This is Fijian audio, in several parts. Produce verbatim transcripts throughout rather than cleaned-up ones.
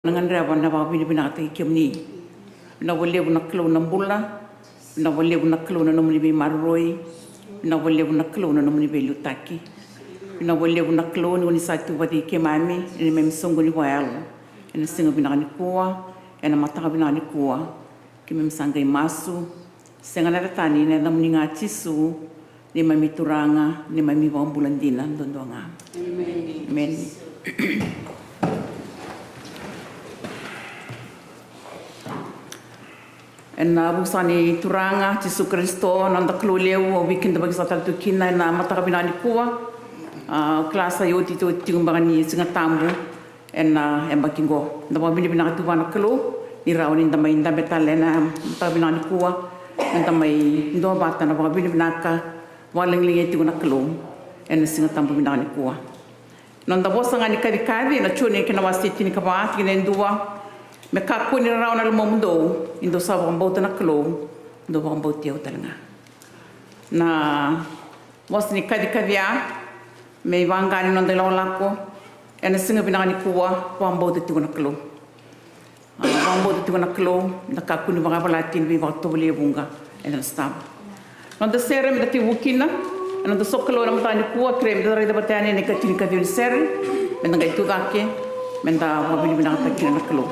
na gadreva na vakavinavinakataki kemuni. Vinaka vakalevu na Kalou na bula. Vinaka vakalevu na Kalou na nomuni veimaroroi. Vinaka vakalevu na Kalou na nomuni veiliutaki. Vinaka vakalevu na Kalou ni oni sa tu vata kei keimami ena neimami soqoni vakayalo ena siga vinaka nikua, ena mataka vinaka nikua. Keimami sa qai masu, sega na yaca tani, ena yacamuni ga Jisu, neimami Turaga, neimami Vakabula dina duadua ga. Emeni. Ena vuku saka ni Turaga Jisu Karisito, na noda Kalou levu, au via kidavaki saka tale tu kina ena mataka vinaka nikua. A, au kila sa oti, oti tiko beka ni Siga Tabu ena yabaki qo. Da vakavinavinaka tu vua na Kalou ni rawa ni da mai dabe tale ena mataka vinaka nikua, ni da mai duavata na vakavinavinaka, vakalagilagi tiko na Kalou ena Siga Tabu vinaka nikua. Noda vosa ga ni Kacikaci, na Joni kei na wase tinikava, tikina e dua: Me kakua ni rarawa na lomamudou, ni dou sa vakabauta na Kalou, dou vakabauti au tale ga. Na vosa ni Kacikaci ya, me ivaqa ni noda ilakolako ena siga vinaka nikua, vakabauta tiko na Kalou. A, vakabauta tiko na Kalou, da kakua ni vakayavalati ena veivakatovolei e vuqa ena sotava. Noda sere me da tekivu kina ena noda sokalou ena mataka nikua, kerea me da raica vata yani na ikatinikadua ni sere, me da qai tucake, me da vakavinavinakataka kina na Kalou.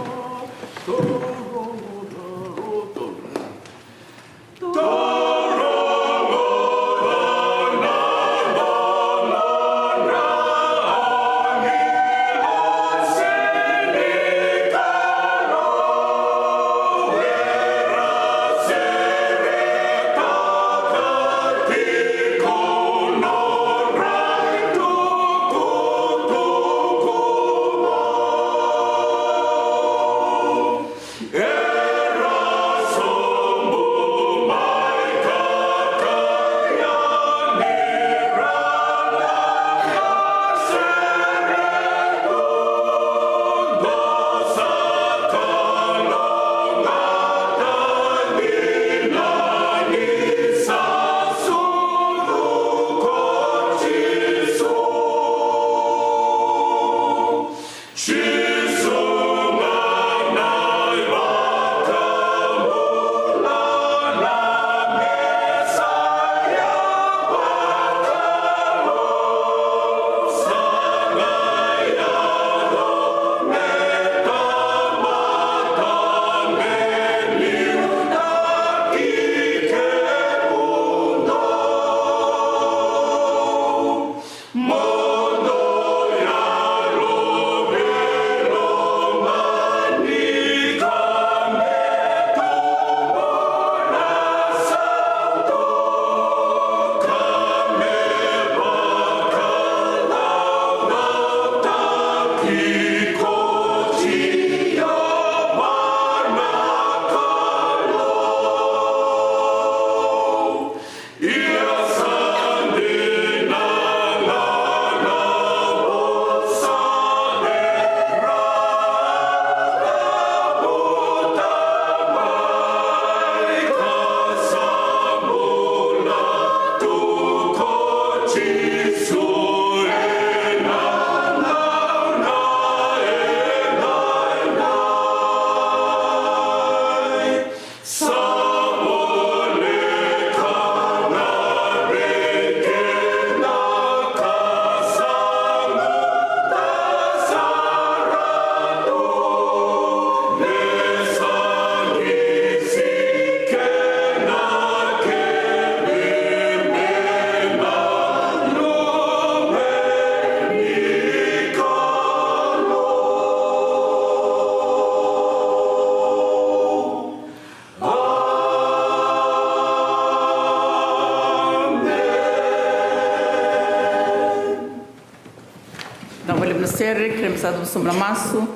Vinaka vakalevu na sere, kerea me sa cuva sobu na masu.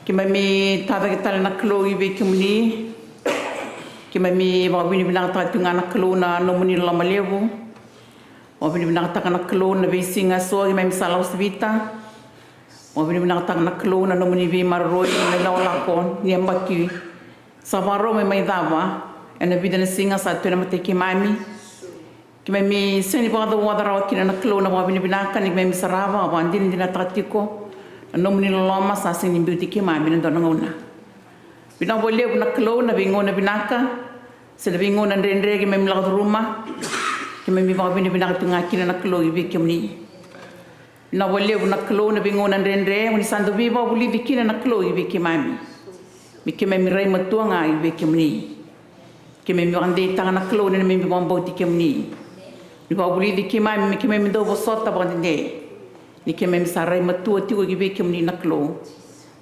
Keimami tacake tale na Kalou vei kemuni. Keimami vakavinavinakataka tiko ga na Kalou na nomuni loloma levu. Vakavinavinakataka na Kalou na veisiga eso keimami sa lako savita. Vakavinavinakataka na Kalou na nomuni veimaroroi, na ilakolako ni yabaki sa vakarau mai, mai cava ena vica na siga sa tu ena mata i keimami. Keimami sega ni vakacauoca rawa kina na Kalou na vakavinavinaka ni keimami sarava, vakadinadinataka tiko Na nomuni loloma sa sega ni biuti keimami ena dua na gauna. Vinaka vakalevu na Kalou na veigauna vinaka se na veigauna dredre keimami lako curuma. Keimami vakavinavinaka tu ga kina na Kalou i vei kemuni. Vinaka vakalevu na Kalou na veigauna dredre oni sa dau veivakavulici kina na Kalou i vei keimami. Me keimami rai matua ga i vei kemuni. Keimami vakadeitaka na Kalou ni neimami vakabauti kemuni. Ni vakavulici keimami me keimami dau vosota vakadede. Ni keimami sa rai matua tiko ki vei kemuni na Kalou.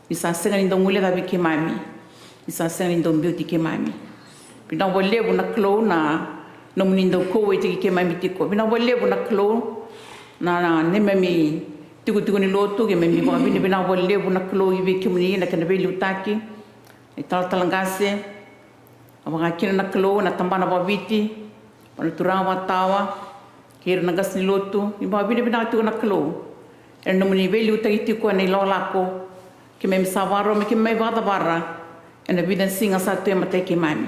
Ni sa sega ni dau guilecavi keimami. Ni sa sega ni dau biuti keimami. Vinaka vakalevu na Kalou na nomuni dau kauwaitaki keimami tiko. Vinaka vakalevu na Kalou na, na neimami tikotiko ni lotu, keimami vakavinavinaka vakalevu na Kalou i vei kemuni na kena veiliutaki. Italatala qase, a vaka kina na Kalou na tabana vakaviti, o na turaga vakatawa, kei ira na qase ni lotu, ni vakavinavinaka tiko na Kalou. Ena nomuni veiliutaki tiko ena ilakolako, keimami sa vakarau me keimami vakacavara ena vica na siga sa tu e matai keimami.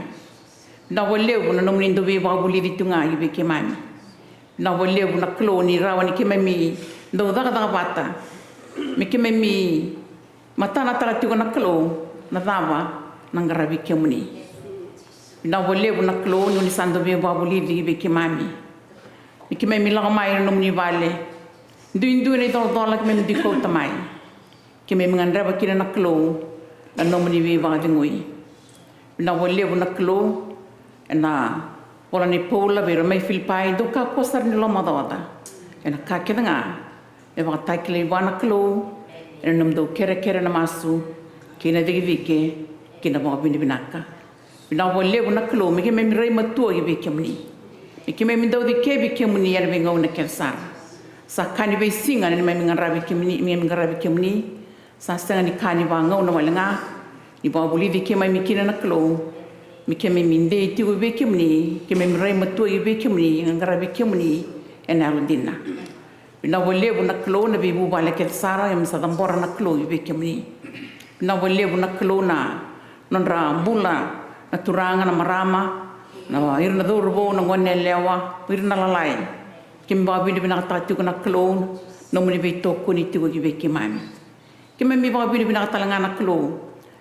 Vinaka vakalevu na nomuni dau veivakavulici tu ga i vei keimami. Vinaka vakalevu na Kalou ni rawa ni keimami dau cakacaka vata me keimami matanataka tiko na Kalou na cava na qaravi kemuni. Vinaka vakalevu na Kalou ni oni sa dau veivakavulici i vei keimami. Ni keimami lako mai ena nomuni vale, duidui na icolacola keimami dui kauta mai. Keimami gadreva kina na Kalou na nomuni veivakacegui. Vinaka vakalevu na Kalou, ena vola nei Paula vei ira mai Filipai, dou kakua sara ni lomaocaoca ena ka kece ga, me vakatakilai vua na Kalou ena nomudou kerekere na masu kei na cikecike kei na vakavinavinaka. Vinaka vakalevu na Kalou me keimami rai matua ki vei kemuni, me keimami dau cikevi kemuni ena veigauna kece sara. Sa ka ni veisiga na neimami qaravi kemuni, neimami qaravi kemuni. Sa sega ni ka ni vagauna wale ga ni vakavulici keimami kina na Kalou, me keimami dei tiko vei kemuni, keimami rai matua i vei kemuni, qaravi kemuni ena yalodina. Vinaka vakalevu na Kalou na veivuvale kece sara keimami sa cabora na Kalou i vei kemuni. Vinaka vakalevu na Kalou na nodra bula na turaga, na marama, na ira na cauravou, na goneyalewa, ira na lalai. Keimami vakavinavinakataka tiko na Kalou na nomuni veitokoni tiko ki vei keimami. Keimami vakavinavinaka tale ga na Kalou,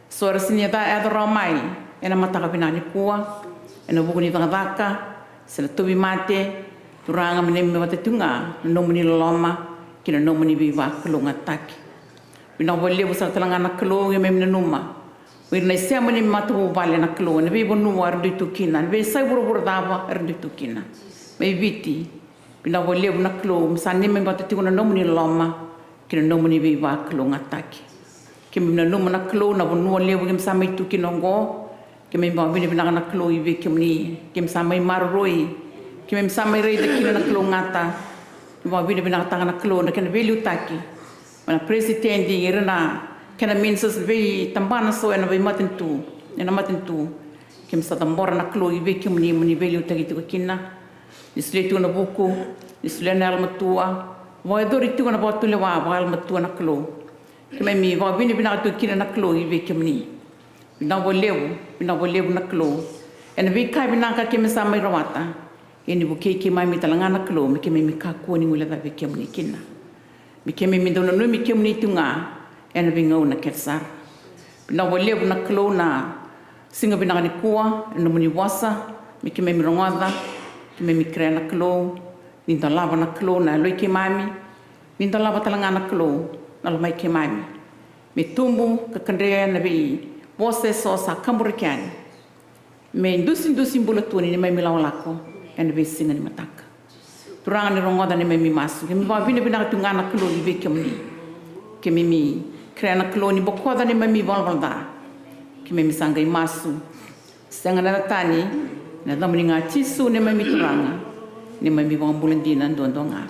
so era sega ni yaco rawa mai ena mataka vinaka nikua ena vuku ni cakacaka se na tauvimate. Turaga, me neimami vata tiko ga na nomuni loloma kei na nomuni veivakalougatataki. Vinaka vakalevu sara tale ga na Kalou, keimami nanuma o ira na isema ni matavuvale na Kalou, ena veivanua era dui tu kina, ena veiyasai vuravura cava era dui tu kina mai Viti. Vinaka vakalevu na Kalou, me sa neimami vata tiko na nomuni loloma kei na nomuni veivakalougatataki. Keimami nanuma na Kalou na vanua levu keimami sa mai tu kina oqo. Keimami vakavinavinaka na Kalou i vei kemuni, keimami sa mai maroroi, keimami sa mai raica kina na Kalou gata. Keimami vakavinavinakataka na Kalou na kena veiliutaki mai na peresitedi, ira na kena ministers, veitabana so ena veimatanitu, ena matanitu. Keimami sa cabora na Kalou i vei kemuni mo ni veiliutaki tiko kina. Ni solia tiko na vuku, ni solia na yalomatua, vakayacori tiko na vakatulewa vakayalomatua na Kalou. Keimami vakavinavinaka tiko kina na Kalou i vei kemuni. Vinaka vakalevu, vinaka vakalevu na Kalou ena veika vinaka keimami sa mai rawata. Ia ni vukei keimami tale ga na Kalou me keimami kakua ni guilecavi kemuni kina. Me keimami dau nanumi kemuni tu ga ena veigauna kece sara. Vinaka vakalevu na Kalou na siga vinaka nikua ena nomuni vosa me keimami rogoca. Keimami kerea na Kalou ni dolava na Kalou na yaloi keimami, ni dolava tale ga na Kalou na lomai keimami. Me tubu ka kadre na veivosa eso sa kaburaki yani me dusidusi bula tu ni neimami lakolako ena veisiga ni mataka. Turaga, ni rogoca neimami masu. Keimami vakavinavinaka tu ga na Kalou i vei kemuni. Keimami kerea na Kalou ni bokoca neimami valavala ca. Keimami sa qai masu sega ena yaca tani, ena yacamuni ga Jisu neimami Turaga, neimami iVakabula dina duadua ga.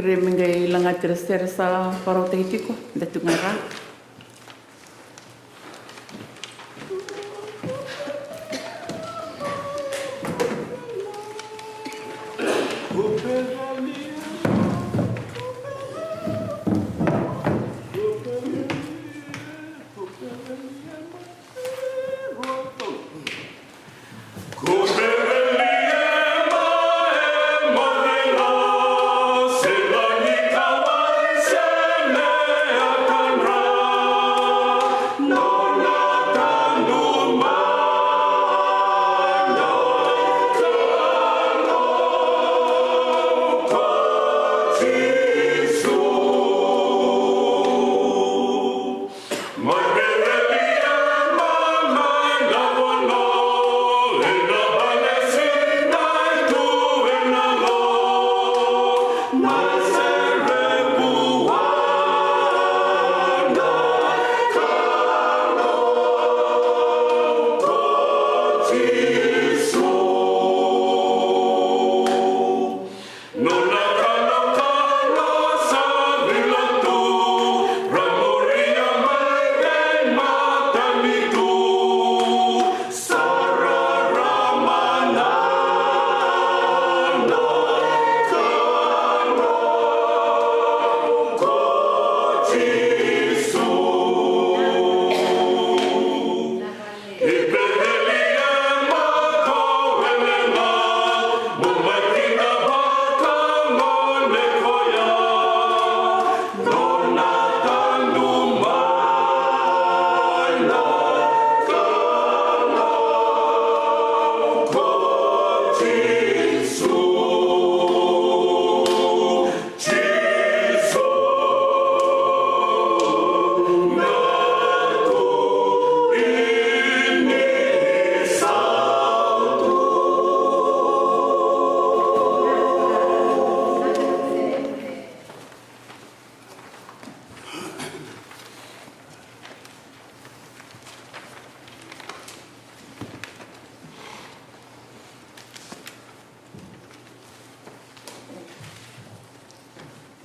Ira me qai lagati ira sere sa vakarautaki tiko, da tu ga ra.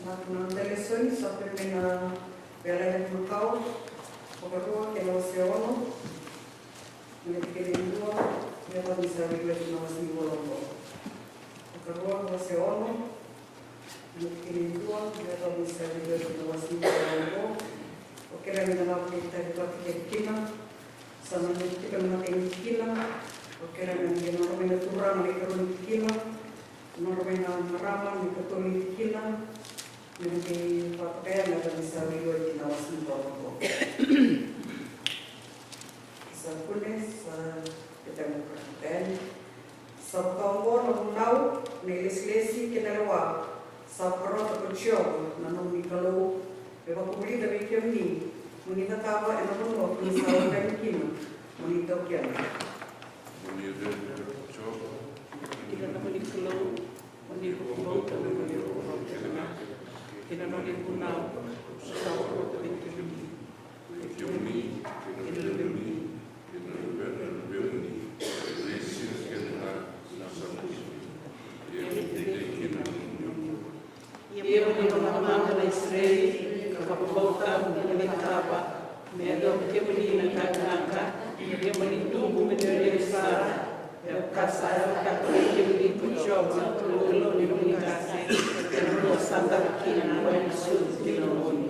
Na, na noda lesoni sa kune mai na Veiyalayalati Makawa, vakarua kei na wase ono, na tikina e dua me yacova ni sa veilewai na wase ni ivola oqo. Vakarua, wase ono, na tikina e dua me yacova ni sa veilewai na wase ni ivola oqo. O kere na nau kei tari vata kei kina. Sa na tiko na matai ni tikina. O kere na nodra mai na turaga na ikarua ni tikina. Nodra mai na marama na ikatolu ni tikina. Me na kei vakatokai na ka ni sa veilewai na wase ni ivola oqo. Sa kune, sa kei tari na ka ni Sa vaka oqo na vunau, na ilesilesi kei na lewa sa vakarota ko Jiova na nomuni Kalou me vakavulica vei kemuni mo ni cakava ena vanua ko ni sa lako yani kina mo ni taukena. Mo ni rere ko Jiova na nomuni Kalou, mo ni vakabauta na nomuni vakabauta kei na nona ivunau sa vakarota vei kemuni. Kei kemuni, kei na luvemuni, kei na luvena luvemuni, na siga kece ga sa oti. Ia mo ni dei kina na nomuni Ia mo ni vakamaca na Isireli, ka vakabauta mo ni na veicakava, me yacova vei kemuni na ka vinaka, ia mo ni tubu me lewe levu sara, me vaka sa yalataka vei kemuni ko Jiova na Kalou ni nomuni qase, ena vanua sa cava kina na wai ni sucu kei na oni.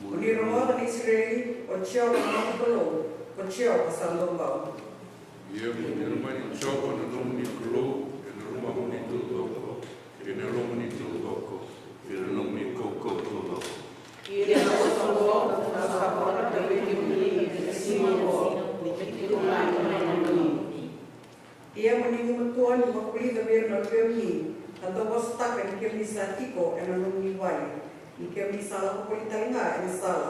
Mo ni rogoca na Isireli, o Jiova na noqu Kalou, ko Jiova sa dau bau. Ia mo ni lomani Jiova na nomuni Kalou ena lomamuni taucoko, kei na yalomuni taucoko, kei na nomuni kaukauwa taucoko. Ia na vosa oqo sa vakarota vei kemuni ena siga oqo, me tiko ga ena nomuni. Ia mo ni gumatua ni vakavulica vei ira na luvemuni, ka dau vosataka ni kemuni sa tiko ena nomuni vale, ni kemuni sa lako voli tale ga ena sala,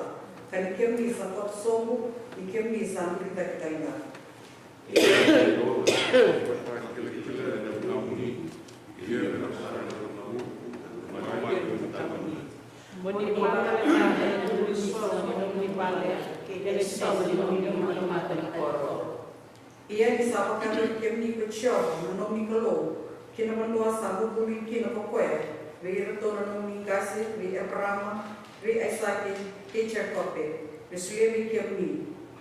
ka ni kemuni sa koto sobu, ni kemuni sa duri cake tale ga. Mo ni mata tale ga ena duru ni soro ni nomuni vale, kei na isoro ni nomuni mata ni koro. Ia ni sa vakayacori kemuni ko Jiova na nomuni Kalou ki na vanua sa bubului kina ko koya, vei iratou na nomuni qase, vei Eparaama, vei Aisake, kei Jekope, me solia vei kemuni,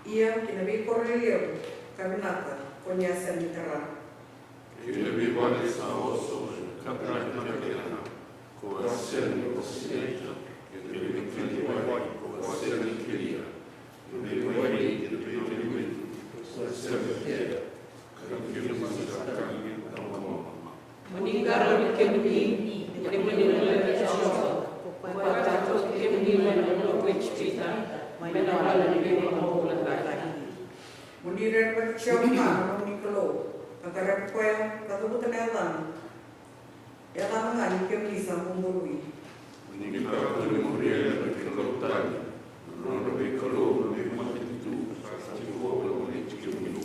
ia ki na veikoro lelevu ka vinaka, ko ni a sega ni tara. Kei na veivale sa oso ka vinaka na kena, ko a sega ni vakasinaita, kei na veikilai ko a sega ni kelia, na veiwai kei na veivale ko a sega ni kelia, ka na kemuni sa tagi na lomama. Mo ni qarauni kemuni, kemuni na lewe i Jiova, ko koya a tautaki kemuni mai na lotu ko Ijipita, mai na wale ni veivakabaulavulacataki. Mo ni rerevaki Jiova na nomuni Kalou, ka qarevi koya, ka cavuta na yacana, yacana ga ni kemuni sa bubului. Mo ni kakua ni muria na veikalou tani, na nodra veikalou na veimatanitu sa tiko vata kei kemuni.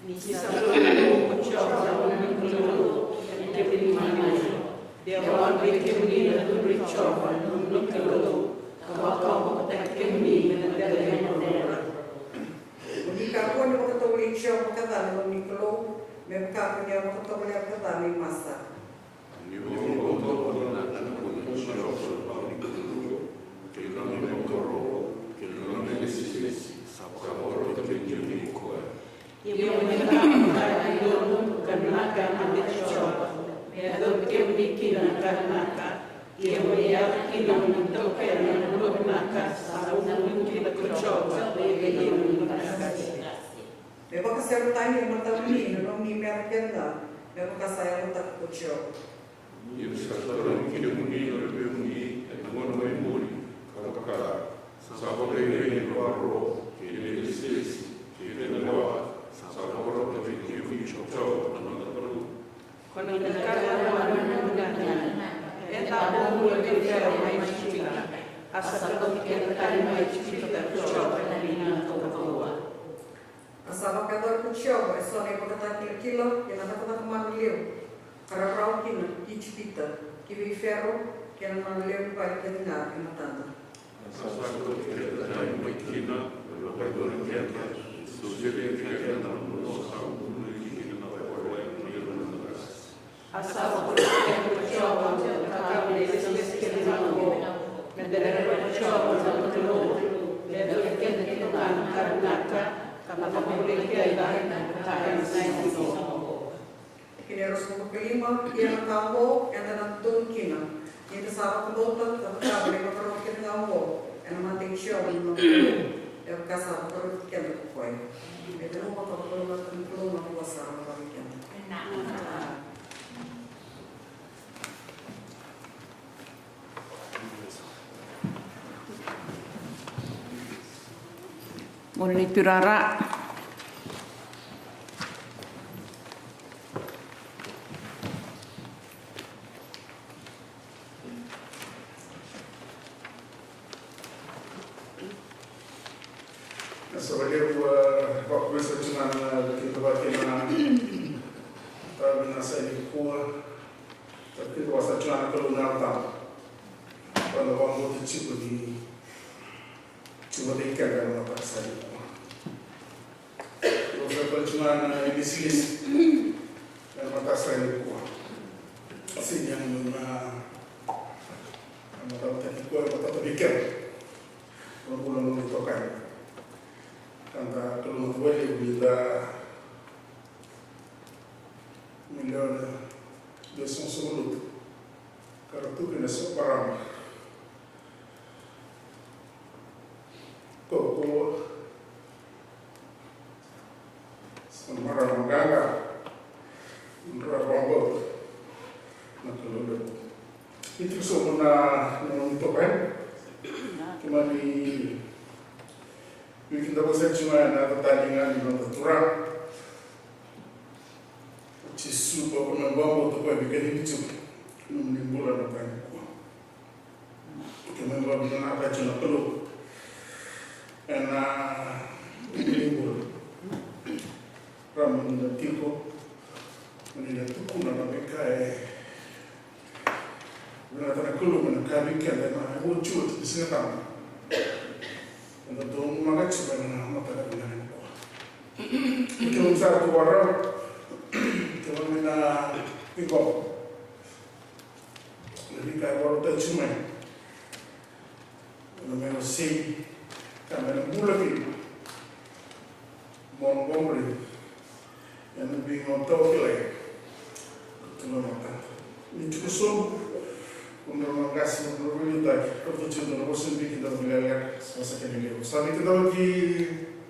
Ni sa Kalou ko Jiova na nomuni Kalou, ena kemuni maliwa. De a wawa vei kemuni na cudru i Jiova na nomuni Kalou, ka vakaukauwataki kemuni mai na dela ni vuravura. Mo ni kakua ni vakatovolei Jiova ka ca na nomuni Kalou, me vaka ko ni a vakatovolea ka ca nei Masa. Ni vakabauta vua na Kalou na Jiova na nomuni Kalou, kei na nona ivakarau, kei na nona ilesilesi, sa vakavakarau kemuni vei koya. Ia mo ni kakua ni donu ka vinaka na yaca i Jiova, me yacovi kemuni kina na ka vinaka, ia mo ni yaco kina mo ni taukena na bula vinaka sa vukei kina ko Jiova, me vei ira na nona qase. Me vakaseretani e matamuni na nomuni meca kece ga, me vaka sa yalataka ko Jiova. Ia sa tarogi kemuni na luvemuni ena gauna mai muri, ka vaka, sa vakaivei na ivakaro kei na ilesilesi kei na lewa sa vakarota vei kemuni ko Jiova na noda Kalou. Ko na qai kaya vua na nomu dina, e cabo bula vei Fero mai Ijipita, a sa kauti keda tani mai Ijipita ko Jiova na ligana kaukauwa. A sa vakayacora ko Jiova eso na ivakatakilakila kei na cakacaka mana levu ka rawarawa kina ki Ijipita, ki vei Fero kei na nona lewe ni vale kece ga e matada. A sa kauti keda tani mai kina, me vakayacori keda, solia vei keda na vanua sa bubului kina na waiwai ni nona qase. A sa vakaroti keda ko Jiova, ka cava na ilesilesi kece ga oqo, meda rerevaki Jiova na noda Kalou, me yacovi keda tiko ga na ka vinaka, ka na vakabulai keda ena mataka ni siga oqo. Tikina e ruasagavulu ka lima. Ia na ka oqo eda na dodonu kina, ni da sa vakabauta ka cakava na ivakaro kece ga oqo ena mata i Jiova na noda Kalou, me vaka sa vakaroti keda ko koya. Me da nanuma ka vakalougatataka na Kalou na vosa sa rawarawa vei keda. Gone ni Turara. Na sa vakalevu, a, vakavusa tiko ga na kena vaka kina na tavi na sa i kua. Sa kena vaka sa tiko ga na Kalou na Yalo Tabu. Ka da vakabauta tiko ni tiko vata kei keda ena mataka sa i kua. Sa tiko ga na ilesilesi ena mataka sa i kua. Sega ni na, na mataka ni kua, mataka ni kua. Ena bula ni itokani. Ka da kalougata vakalevu ni da, ni lewe ni soqosoqo lotu ka ra tu kina eso na marama. Ko, ko, sa marama qaqa. Dra vakabauta na Kalou levu. Ni tiko sobu na, na nomu toka, e? Keimami veikidavaki sara tiko ga ena yaca talei ga ni noda Turaga o Jisu, ka keimami vakabauta o koya e veikacivi tiko ena nomuni bula ena mataka nikua. Keimami vakavinavinakataka tiko na Kalou ena nomuni bula. Ra mo ni na tiko, mo ni na tukuna na veika e vinakata na Kalou me na kaya vei keda ena iotioti ni Siga Tabu. Eda donumaka tiko ena mataka vinaka nikua. Keimami sa tu vakarau, keimami na ciqoma. Na veika e vakarautaki tiko mai na me wasei ka me na bula kina. Mo na bobri ena veigauna tawa kilai. Ka tuna na tata ni tiko sobu. Ko na qase, ko na veiliutaki, ko na tiko na vosa biki da veileleka sa sa kena levu. Sa ni keda vaki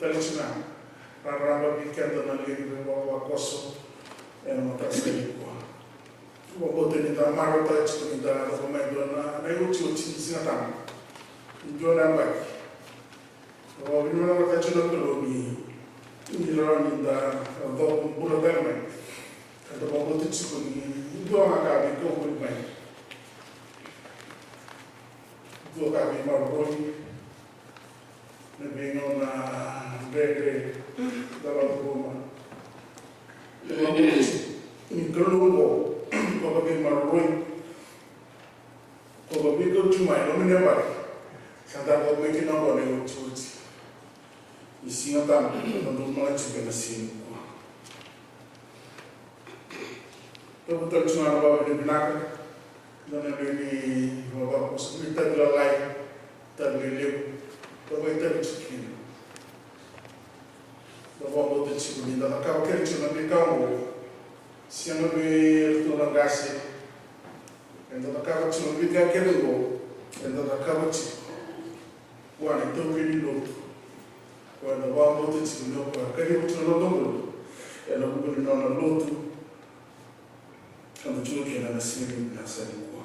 tali tiko na raraba vei keda na levu vei vavakoso ena mataka sa i kua. Vakabauta ni da marautaka tiko ni da caka mai dua na, na iotioti ni Siga Tabu. Ni dua na yabaki. Vakavinavinakataka tiko na Kalou ni, ni rawa ni da caka bula tale mai. Ka da vakabauta tiko ni dua ga ka veikau voli mai. Dua ka veimaroroi. Na veigauna dredre da lako curuma. Ni Kalou oqo, ko ka veimaroroi, ko ka veikau tu mai, loma ni yabaki. Sa da kau mai kina oqo na iotioti ni Siga Tabu, na dau mai tiko ena siga nikua. Tabu tale tiko ga na vakavinavinaka, na lewe ni vavakoso, ni tavi lalai, tavi lelevu, tavi tavi tiko kina. Da vakabauta tiko ni da cakava kece tiko na veika oqo. Sega vei iratou na qase, eda cakava tiko na veika kece oqo, eda cakava tiko. Vua na itaukei ni lotu. Koya eda vakabauta tiko ni o koya kaciva tiko na noda bula ena vuku ni nona lotu. Ka da tiko kina na siga ni vinaka sa nikua.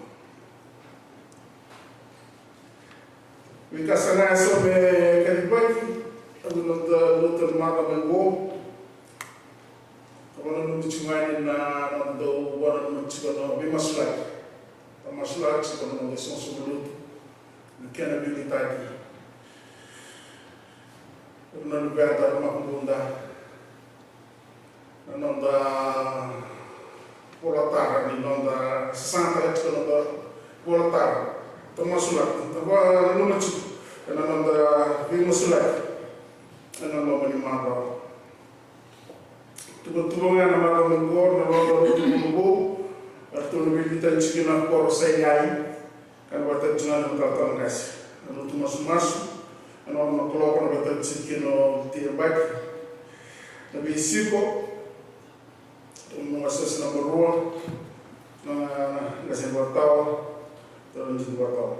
Veika sa ga eso me kacivaki, a noda lotu ena macawa oqo. Ka vakananumi tiko ga yani na noda dau vakananumi tiko na veimasulaki. Ka masulaki tiko na noda isoqosoqo lotu. Na kena veiliutaki. Na luveda, na makubuda. Na noda vola tara, ni noda sasagataka tiko na noda vola tara. Da masulaki, da vakananuma tiko ena noda veimasulaki ena loma ni macawa. Tuvatuva ga na macawa oqo, na noda lotu vou, eratou na veiliutaki tiko na koro Sinai. Ka na vakataki tiko na talatala qase. Na lotu masumasu, ena ono na kaloko na vakataki tiko kina o Tui Yabaki. Na veisiko, na wasewase naba rua, na qase vakatawa, na dina vakatawa.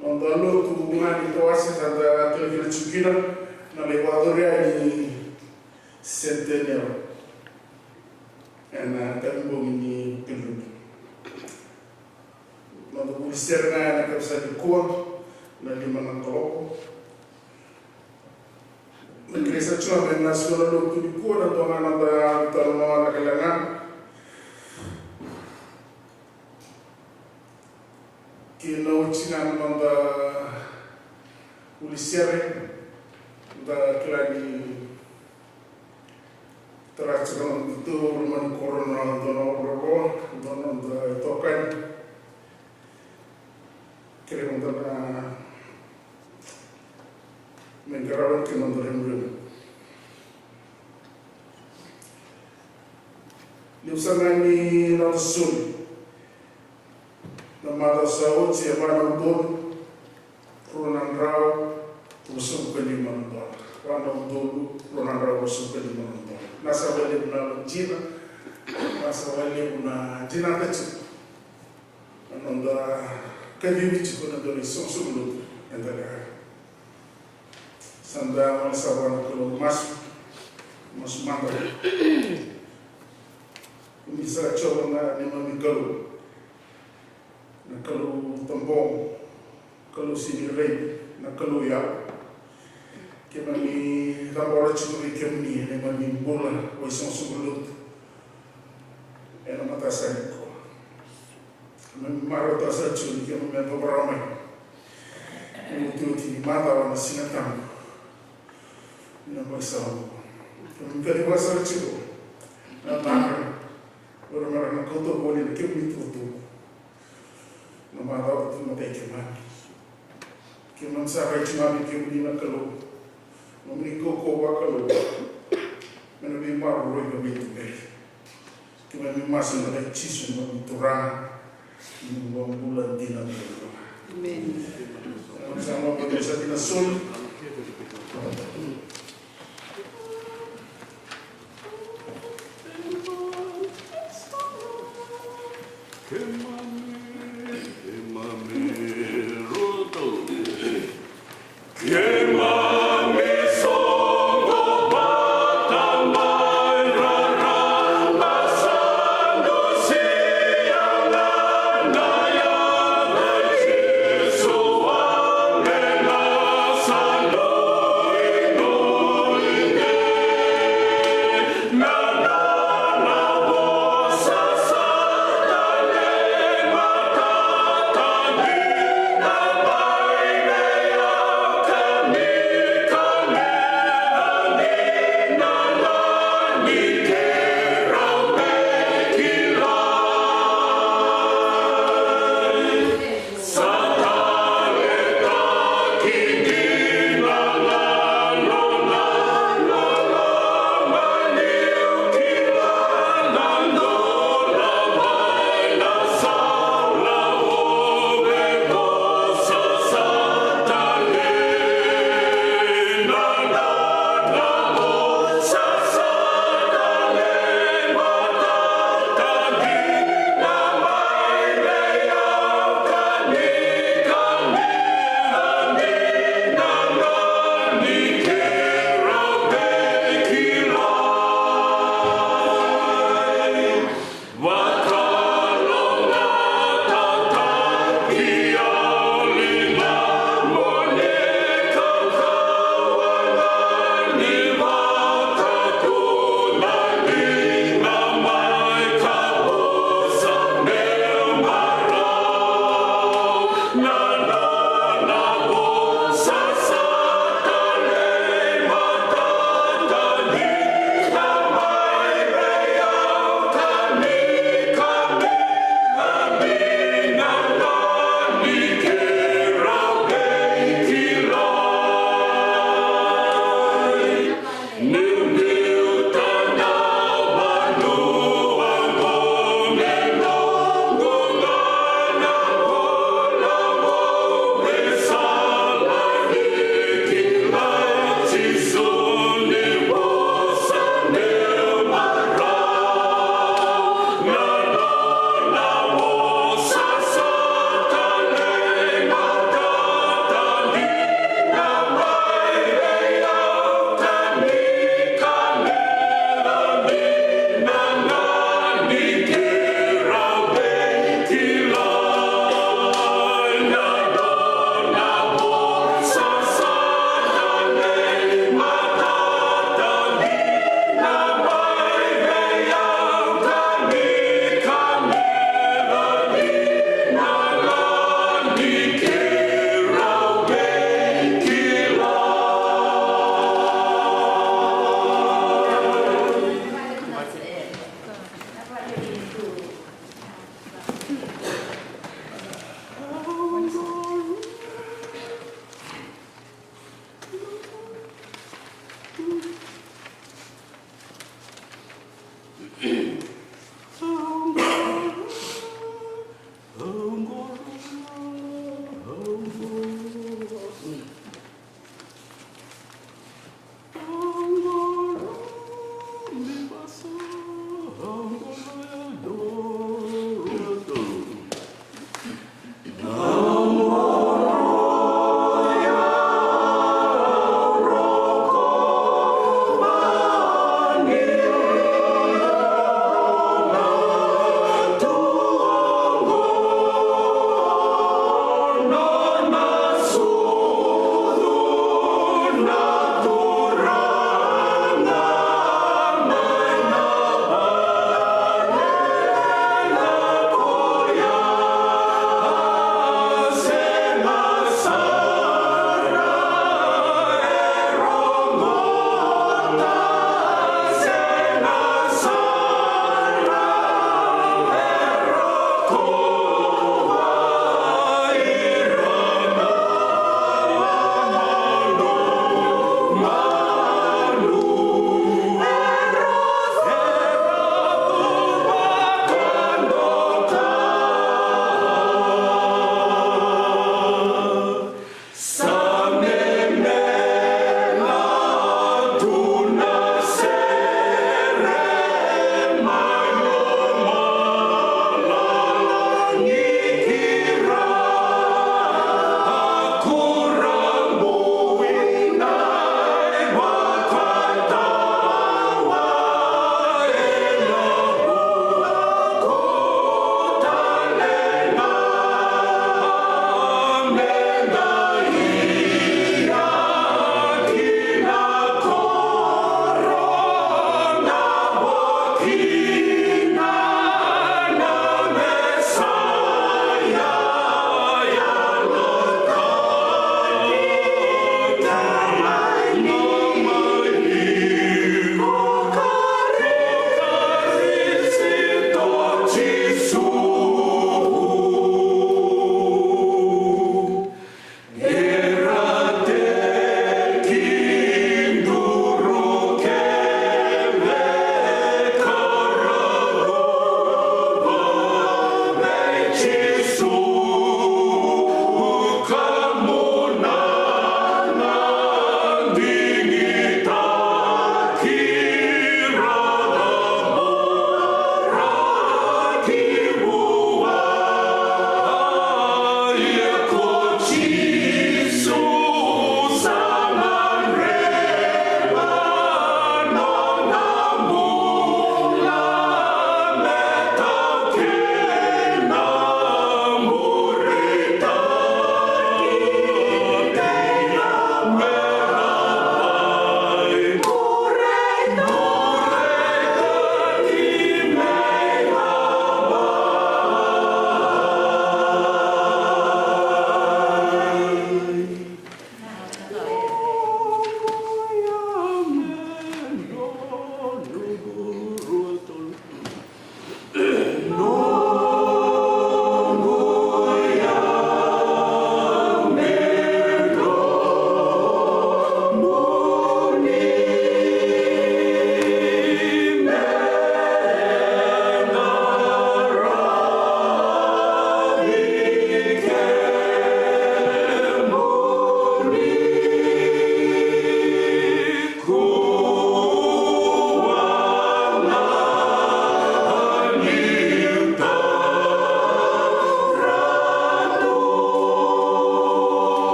Na noda lotu ga ni tawase sa da kila kina tiko kina, na lai vakayacori yani Centennial. Ena kacibogi ni Pelu. Noda vuli sere ga ena kaciva sa nikua, na lima na kaloko. Na kerei sa tiko me na siko na lotu nikua, na dua ga noda talanoa na kele ga. Kei na oti ga na noda vuli sere, da kila ni tara tiko na noda tu, loma ni koro na dua na olovo, dua na noda itokani. Kere mada na me qarava kina noda remuremu. Levu sara ga ni noda soli. Na macawa sa oti e va na udolu rua na drau ruasagavulu ka lima na dola. Va na udolu rua na drau ruasagavulu ka lima na dola. Na sa vakalevu na dina, na sa vakalevu na dinata tiko na noda kacivi tiko na dua na isoqosoqo lotu eda leqa. Sa da gole sara vua na Kalou, masu, masu mada. Ni sa Jiova na neimami Kalou, na Kalou tabogo, Kalou sega ni raici, na Kalou yalo. Keimami cabora tiko vei kemuni ena neimami bula vaisoqosoqo lotu ena mataka sa nikua. Keimami marautaka sara tiko ni keimami yaco vakarau mai na iotioti ni macawa na Siga Tabu. Ni na mai sa oqo keimami kaciva sara tiko na taga, o ira mera na kauta voli na kemuni tukutuku. Na macawa tu matai keimami. Keimami sa rai tu mai vei kemuni na Kalou. Nomuni kaukauwa vakalou me na veimaroroi ka veituberi. Keimami masu ena yaca i Jisu na neimami Turaga. Ni bula dina. Amen. Sa mo ko sa dina sol. Keimami, keimami roto. Keimami soqo vata mai rarama sa dusia na yaca i Jisu, a mena sa nuinui.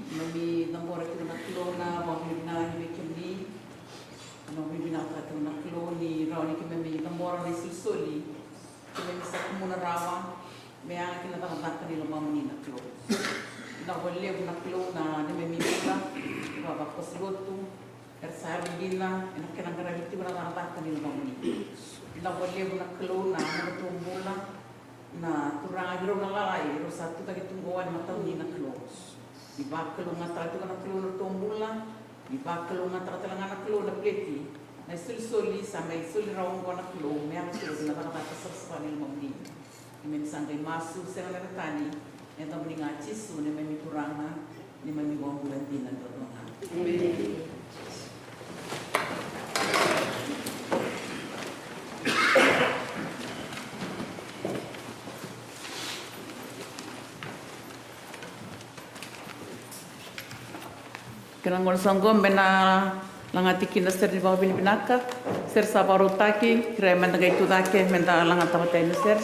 Keimami cabora tiko na Kalou na vakavinavinaka vei kemuni. Keimami vinakata tiko na Kalou ni rawa ni keimami cabora na isolisoli. Keimami sa kumuna rawa me yaga ki na cakacaka ni lomamuni na Kalou. Vinaka vakalevu na Kalou na neimami bula, ivavakoso lotu, era sa yali dina ena kena qaravi tiko na cakacaka ni lomamuni. Vinaka vakalevu na Kalou na nodratou bula, na turaga kei rau na lalai, rau sa tucake tu qo ena matau ni na Kalou. Ni vakalougatataka tiko na Kalou na nodratou bula, ni vakalougatataka tale ga na Kalou na peleti, na isolisoli sa mai soli rawa oqo na Kalou me yaga tiko na cakacaka savasava ni lomamuni. Keimami sa qai masu sega na tani, ena yacamuni ga Jisu, neimami Turaga, neimami iVakabula dina duadua ga. Emeni. Kena gauna sa oqo me na lagati kina sere ni vakavinavinaka, sere sa vakarautaki, kerea meda qai tucake meda lagata vata yani na sere.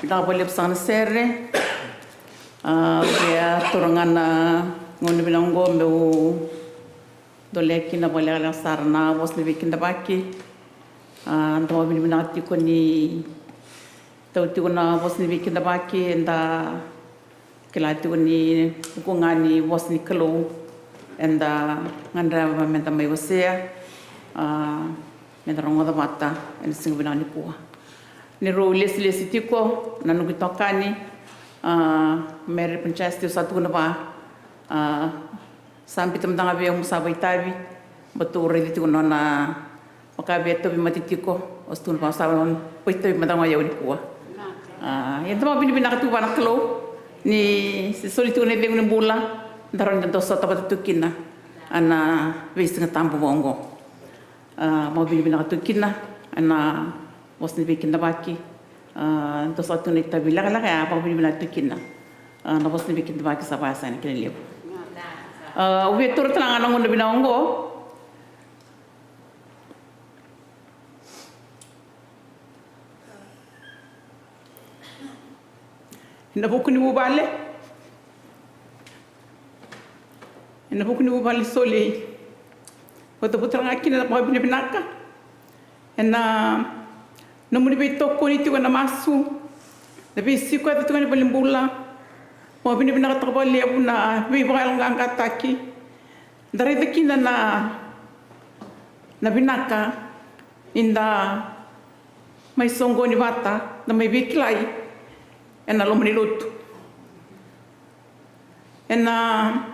Vinaka vakalevu saka na sere. A, via taura ga na gauna vinaka oqo meu dolea kina vakalekaleka sara na vosa ni veikidavaki. A, da vakavinavinaka tiko ni tau tiko na vosa ni veikidavaki, eda kila tiko ni vuku ga ni vosa ni Kalou eda gadreva meda mai wasea, a, meda rogoca vata ena siga vinaka nikua. Ni rau lesilesi tiko na noqu itokani, a, Mary Panchayats, au sa tukuna vua, a, sa biuta mada ga vei au mo sa vakaitavi, baleta au raica tiko na nona vaka via tauvimate tiko, au sa tukuna vua sa vakaitavi mada ga o yau nikua. A, ia da vakavinavinaka tiko vua na Kalou ni se soli tiko na icegu ni bula, da rawa ni da dau sota vata tu kina ena veisiga tabu vaka oqo. A, vakavinavinaka tu kina ena vosa ni veikidavaki. A, dau sa tu na itavi lekaleka ya, vakavinavinaka tu kina. A, na vosa ni veikidavaki sa vaya sara na kena levu. A, au via taura tale ga na gauna vinaka oqo. Ena vuku ni vuvale, ena vuku ni vuvale Soli, vatavuta ga kina na vakavinavinaka ena nomuni veitokoni tiko ena masu, na veisiko yaco tiko ena valenibula. Vakavinavinakataka vakalevu na veivakayaloqaqataki. Da raica kina na, na vinaka ni da mai soqoni vata, da mai veikilai ena loma ni lotu. Ena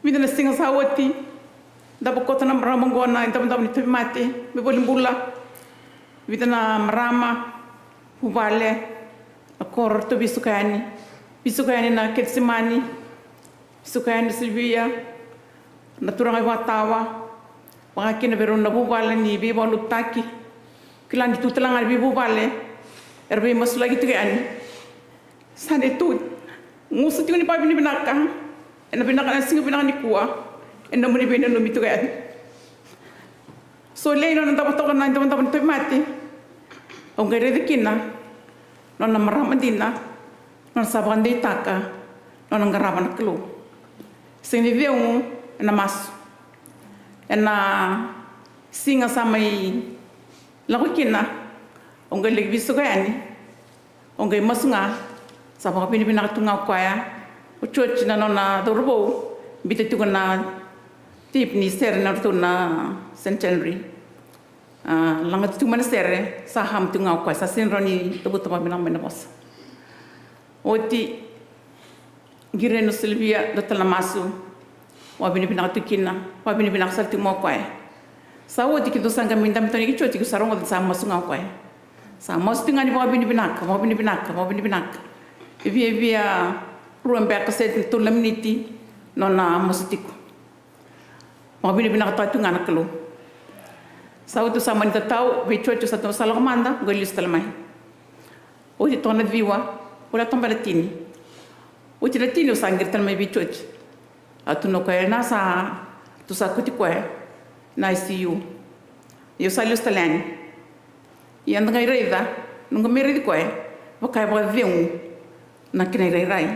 vica na siga sa oti, da vakota na marama oqo na idavodavo ni tauvimate mai valenibula. Vica na marama, vuvale, na koro, ratou veisuka yani. Veisuka yani na Kecisemani, veisuka yani na Silivia, na turaga i Vakatawa, vaka kina vei rau na vuvale ni veivakalotutaki. Kila ni tu tale ga na veivuvale era veimasulaki tiko yani. Sa neitou gusu tiko ni vakavinavinaka Ena vinaka, na siga vinaka nikua, ena nomuni veinanumi tu yani. Solia na nona davo toka na idavodavo ni tauvimate. Au qai raica kina na nona marama dina, na nona sa vakadeitaka na nona qarava na Kalou. Sega ni cegu ena masu. Ena siga sa mai lako kina, au qai laki veisoka yani. Au qai masu ga, sa vakavinavinaka tu ga o koya. O George na nona cauravou, biuta tiko na tape ni sere na nodratou na Centenary. A, lagata tiko mai na sere, sa hum tiko ga o koya, sa sega ni rawa ni cavuta vakavinaka mai na vosa. Oti, Qireno Silvia, dua tale na masu. Vakavinavinaka tu kina, vakavinavinaka sara tiko mai o koya. Sa oti keitou sa qai mai dabe tani kei George, keitou sa rogoca sa masu ga o koya. Sa masu tiko ga ni vakavinavinaka, vakavinavinaka, vakavinavinaka. E viavia rua beka se tolu na miniti, nona masu tiko. Vakavinavinakataka tu ga na Kalou. Sa oti au sa mani tatau vei George, sa tou sa lako mada, qai lesu tale mai. Oti toka na ciwa, voleka toka mai na tini. Oti na tini au sa qiri tale mai vei George. A tukuna o koya na sa, tou sa kauti koya na I C U. Ia au sa lesu tale yani. Ia da qai raica, noqu mai raici koya, vaka e vakacegu na kena irairai.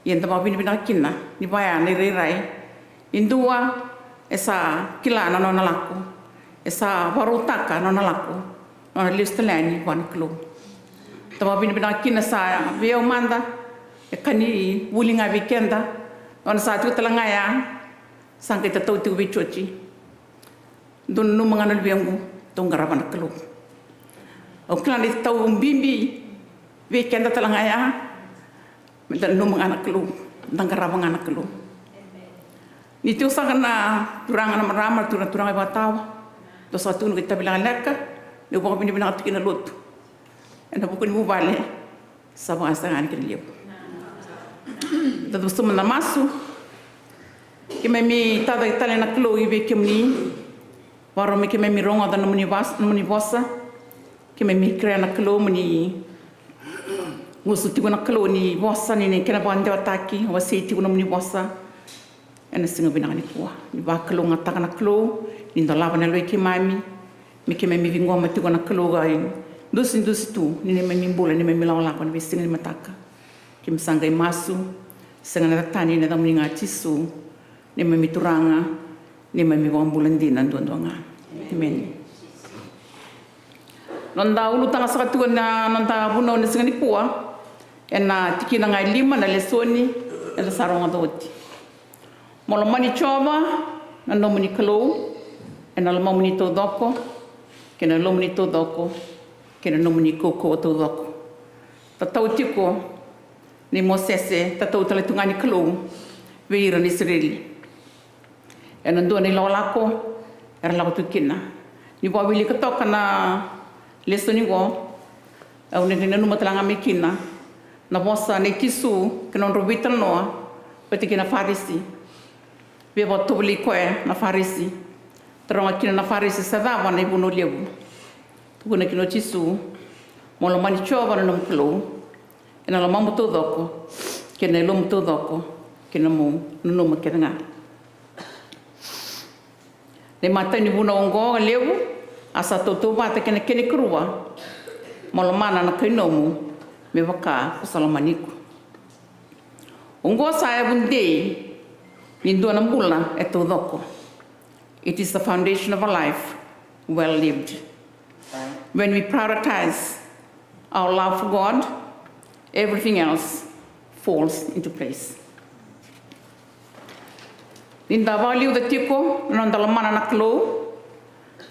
Ia da vakavinavinaka kina ni vaya na irairai. E dua e sa kila na nona lako, e sa vakarautaka na nona lako, na nona lesu tale yani vua na Kalou. Da vakavinavinaka kina sa vei au mada, e ka ni vuli ga vei keda, nona sa tiko tale ga ya, sa qai tatau tiko vei George. Dou nanuma ga na luvequ, dou qarava na Kalou. Au kila ni tau bibi vei keda tale ga ya, me da nanuma ga na Kalou, da qarava ga na Kalou. Ni tiko saka na turaga na marama, turaga, turaga e vakatawa, dou sa tukuna ka itavi lekaleka, meu vakavinavinaka tu kina na lotu. Ena vuku ni vuvale, sa vakasaga ni kena levu. Da dau suma na masu. Keimami tacake tale na Kalou i vei kemuni. Varau me keimami rogoca na nomuni vas-, nomuni vosa. Keimami kerea na Kalou mo ni gusu tiko na Kalou ni vosa ni, ni kena vakadewataki, wasei tiko na nomuni vosa. Ena siga vinaka nikua, ni vakalougatataka na Kalou, ni dolava na yalo i keimami, me keimami ciqoma tiko na Kalou ka idusidusi tu ni neimami bula, neimami lakolako ena veisiga ni mataka. Keimami sa qai masu, sega na yaca tani, ena yacamuni ga Jisu, neimami Turaga, neimami iVakabula dina duadua ga. Emeni. Noda ulutaga saka tiko na noda vunau ena siga nikua, ena tikina ga e lima na lesoni eda sa rogoca oti. Mo lomani Jiova na nomuni Kalou ena lomamuni taucoko, kei na yalomuni taucoko, kei na nomuni kaukauwa taucoko. Tatau tiko nei Mosese, tatau tale tu ga ni Kalou vei ira na Isireli. Ena dua na ilakolako era lako tu kina. Ni vakawilika toka na lesoni qo, au na qai nanuma tale ga mai kina na vosa nei Jisu kei na nodrau veitalanoa vata kei na Farisi. Via vakatovolei koya na Farisi. Taroga kina na Farisi, sa cava na ivunau levu? Tukuna kina o Jisu, mo lomani Jiova na nomu Kalou ena lomamu taucoko, kei na yalomu taucoko, kei na nomu nanuma kece ga. Na imatai ni vunau oqo e levu, a sa tautauvata kei na kena ikarua, mo lomana na kai nomu me vaka ko sa lomani iko. Oqo sa yavu dei ni dua na bula e taucoko. It is the foundation of a life well lived. When we prioritize our love for God, everything else falls into place. Ni da vakaliuca tiko na noda lomana na Kalou,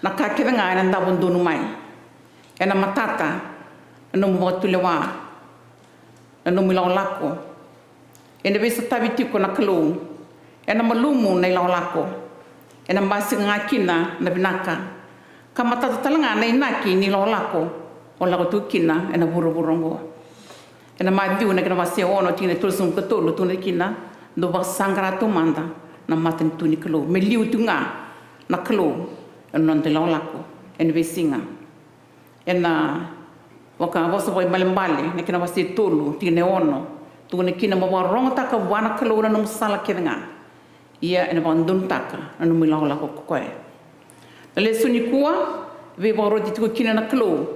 na ka kece ga ena davo donu mai. Ena matata na nomu vakatulewa, na nomu ilakolako. Ena veisotavi tiko na Kalou, ena malumu na ilakolako, ena basika ga kina na vinaka, ka matata tale ga na inaki ni lakolako o lako tu kina ena vuravura oqo. Ena Maciu na kena wase ono, tikina e tolusagavulu ka tolu, tukuna kina, dou vakasaqara taumada na matanitu ni Kalou. Me liu tu ga na Kalou ena noda ilakolako ena veisiga. Ena Vosa Vakaibalebale na kena wase tolu, tikina e ono, Tukuna kina mo vakarorogotaka vua na Kalou na nomu sala kece ga, ia ena vakadodonutaka na nomu ilakolako ko koya. Na lesoni nikua e veivakaroti tiko kina na Kalou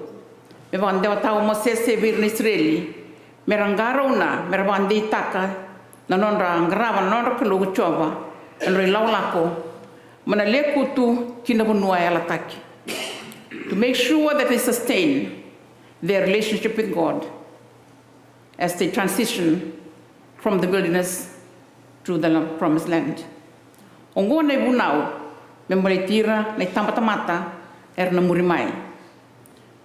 me vakadewataka o Mosese vei ira na Isireli, me ra qarauna, me ra vakadeitaka na nodra qarava na nodra Kalou ko Jiova ena nodra ilakolako mai na lekutu ki na vanua e yalataki. To make sure that they sustain their relationship with God as they transition from the wilderness to the promised land. Oqo na ivunau me baleti ira na itabatamata era na muri mai,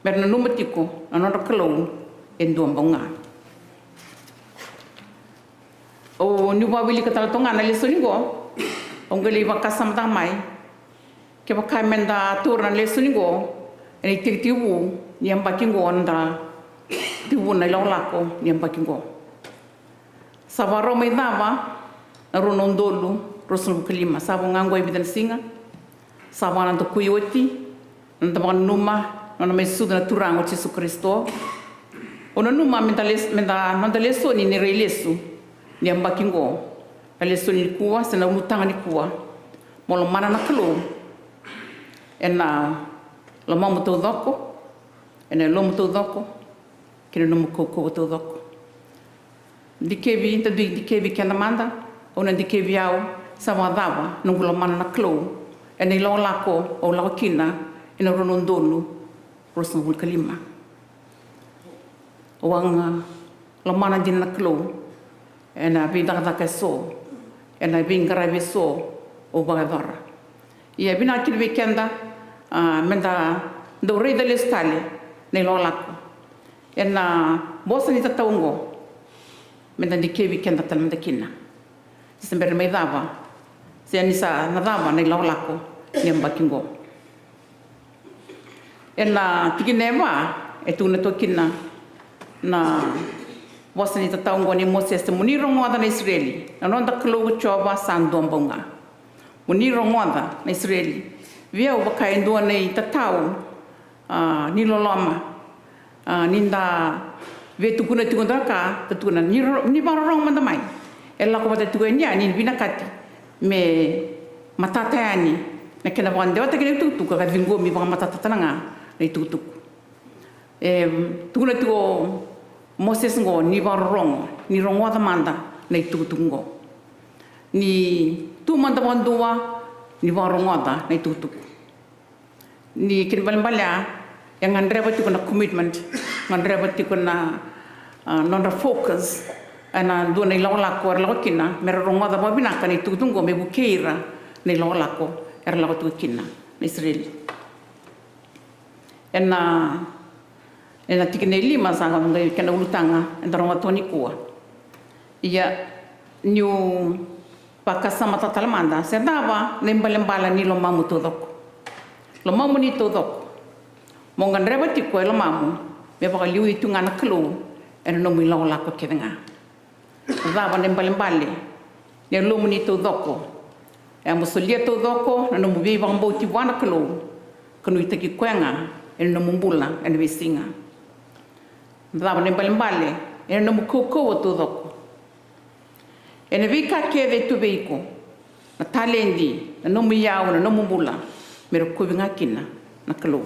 me ra nanuma tiko na nodra Kalou e dua bau ga. O niu vakawilika tale toka ga na lesoni oqo, au qai lai vakasamataka mai kevaka me da taura na lesoni oqo ena itekitekivu ni yabaki oqo, na da tekivu na ilakolako ni yabaki oqo. Sa vakarau mai cava na rua na udolu ruasagavulu ka lima, sa vo ga oqo e vica na siga, sa vaka na da koi oti na noda vakananuma na nona mai sucu na Turaga o Jisu Karisito. Au nanuma me da les-, me da noda lesoni ni rai lesu ni yabaki oqo, na lesoni nikua se na ulutaga nikua, mo lomana na Kalou ena lomamu taucoko, ena yalomu taucoko, kei na nomu kaukauwa taucoko. Dikevi, da dui dikevi keda mada, au na dikevi au, sa vakacava noqu lomana na Kalou ena ilakolako au lako kina ena rua na udolu ruasagavulu ka lima. Au a lomana dina na Kalou ena veicakacaka eso, ena veiqaravi eso au vakayacora. Ia vinaka kina vei keda, a, me da dau raica lesu tale na ilakolako ena vosa ni tatau oqo, me da dikevi keda tale mada kina ni sa bera mai cava, se ni sa na cava na ilakolako ni yabaki oqo. Ena tikina e va e tukuna toka kina na vosa ni tatau oqo nei Mosese: Mo ni rogoca, na Isireli, na noda Kalou ko Jiova sa dua bau ga. Mo ni rogoca, na Isireli. Vei au vaka e dua na itatau, a, ni loloma, a, ni da via tukuna tiko dua na ka, da tukuna ni ro-, ni vakarorogo mada mai. E lako vata tiko yani, ni vinakati me matata yani na kena vakadewataki na itukutuku, ka ciqomi vakamatata tale ga na itukutuku. E tukuna tiko o Mosese oqo ni vakarorogo, ni rogoca mada na itukutuku oqo. Ni tu mada vakadua, ni vakarogoca na itukutuku. Ni kena ibalebale ya, e gadreva tiko na commitment, gadreva tiko na, a, nodra focus ena dua na ilakolako era lako kina, me ra rogoca vakavinaka na itukutuku oqo me vukei ira na ilakolako era lako tiko kina na Isireli. Ena, ena tikina e lima sa qai kena ulutaga eda rogoca toka nikua. Ia, niu vakasamataka tale mada, se cava na ibalebale ni lomamu taucoko? Lomamu ni taucoko. Mo gadreva tiko e lomamu me vakaliuci tu ga na Kalou ena nomu ilakolako kece ga. Cava na ibalebale ni yalomuni taucoko? E a mo solia taucoko na nomu veivakabauti vua na Kalou, ka nuitaki koya ga ena nomu bula ena veisiga. Cava na ibalebale ena nomu kaukauwa taucoko? Ena veika kece e tu vei iko, na taledi, na nomu iyau, na nomu bula, me rokovi ga kina na Kalou.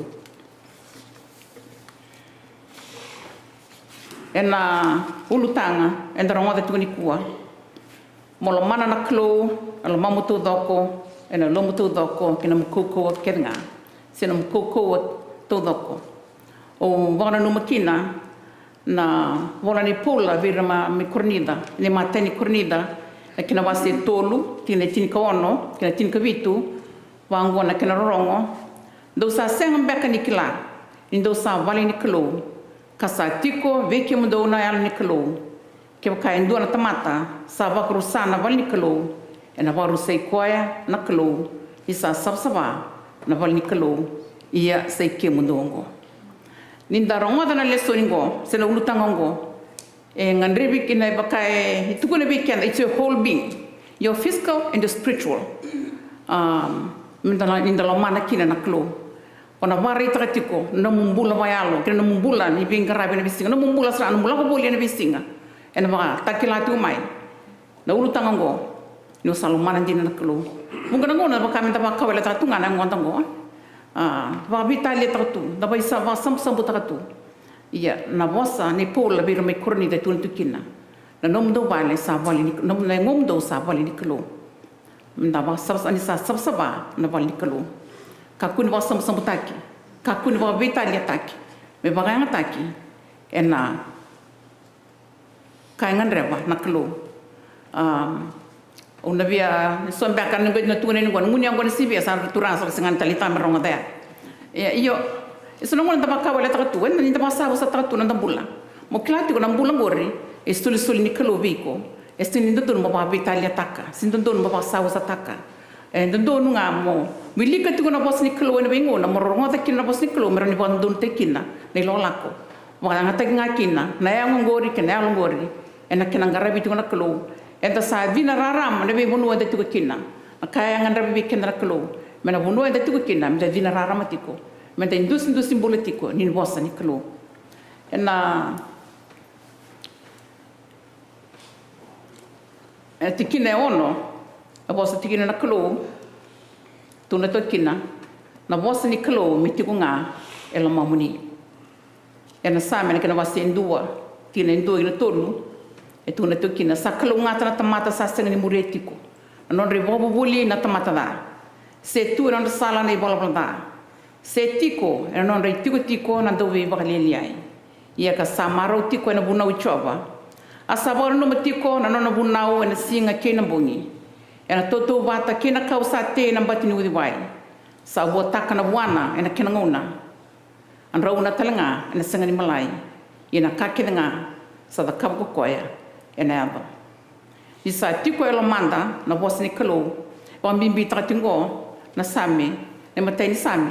Ena ulutaga eda rogoca tiko nikua, mo lomana na Kalou ena lomamu taucoko, ena yalomu taucoko, kei na nomu kaukauwa kece ga, se na nomu kaukauwa taucoko. Au vakananuma kina na vola nei Paula vei ira mai Korinica, na imatai ni Korinica, na kena wase tolu, tikina e tinikaono kei na tinikavitu, vaqo na kena rorogo: Dou sa sega beka ni kila ni dou sa vale ni Kalou, ka sa tiko vei kemudou na Yalo ni Kalou? Kevaka e dua na tamata sa vakarusa na vale ni Kalou, ena vakarusai koya na Kalou, ni sa savasava na vale ni Kalou, ia sa i kemudou oqo. Ni da rogoca na lesoni oqo, se na ulutaga oqo, e gadrevi kina, e vaka e tukuna vei keda, it's your whole being, your physical and your spiritual. Um, me da, ni da lomana kina na Kalou, o na vakaraitaka tiko na nomu bula vakayalo kei na nomu bula ni veiqaravi ena veisiga, na nomu bula sara, na nomu lako voli ena veisiga. Ena vakatakila tiko mai na ulutaga oqo, niu sa lomana dina na Kalou. Vuqa na gauna vaka me da vakawaleta tu ga na yagoda oqo, a, vakaveitalia taka tu, da vaisa vakasabusabutaka tu. Ia na vosa nei Paula vei ira mai Korinica e tukuna tu kina, na nomudou vale sa vale ni, na nomudou sa vale ni Kalou. Me da vakasava, ni sa savasava na vale ni Kalou. Kakua ni vakasabusabutaki, kakua ni vakaveitaliataki, me vakayagataki ena ka e gadreva na Kalou. Au na via so beka na qai na tukuna ni qo na gunu yaqona sivia sa na turaga sa sega ni taleitaka me rogoca ya. Ia io, e so na gauna da vakawaleta taka tu, ena ni da vakasavasataka tu na noda bula. Mo kila tiko na bula qori e solisoli ni Kalou vei iko. E sega ni dodonu mo vakaveitaliataka, sega ni dodonu mo vakasavasataka. E dodonu ga mo wilika tiko na vosa ni Kalou ena veigauna mo rogoca kina na vosa ni Kalou me rawa ni vakadodonutaki kina na ilakolako. Vakayagataki ga kina na yago qori kei na yalo qori ena kena qaravi tiko na Kalou. Eda sa cina rarama na veivanua eda tiko kina. Na ka e gadreva vei keda na Kalou me na vanua eda tiko kina, me da cina rarama tiko, me da idusidusi bula tiko ni vosa ni Kalou. Ena E tikina e ono, e vosa tikina na Kalou, tukuna toka kina, na vosa ni Kalou me tiko ga e lomamuni. Ena Same na kena wase e dua, tikina e dua ki na tolu, e tukuna toka kina, sa kalougata na tamata sa sega ni muria tiko na nodra ivakavuvuli na tamata ca, se tu ena nodra sala na ivalavala ca, se tiko ena nodra itikotiko na dauveivakalialiai. Ia ka sa marau tiko ena vunau i Jiova, a sa vakananuma tiko na nona vunau ena siga kei na bogi, ena tautauvata kei na kau sa tei ena bati ni uciwai. Sa vuataka na vuana ena kena gauna, a drauna tale ga ena sega ni malai. Ia na ka kece ga sa cakava ko koya ena yaco. Ni sa tiko e lomada na vosa ni Kalou, e vakabibitaka tiko na Same, na imatai ni Same,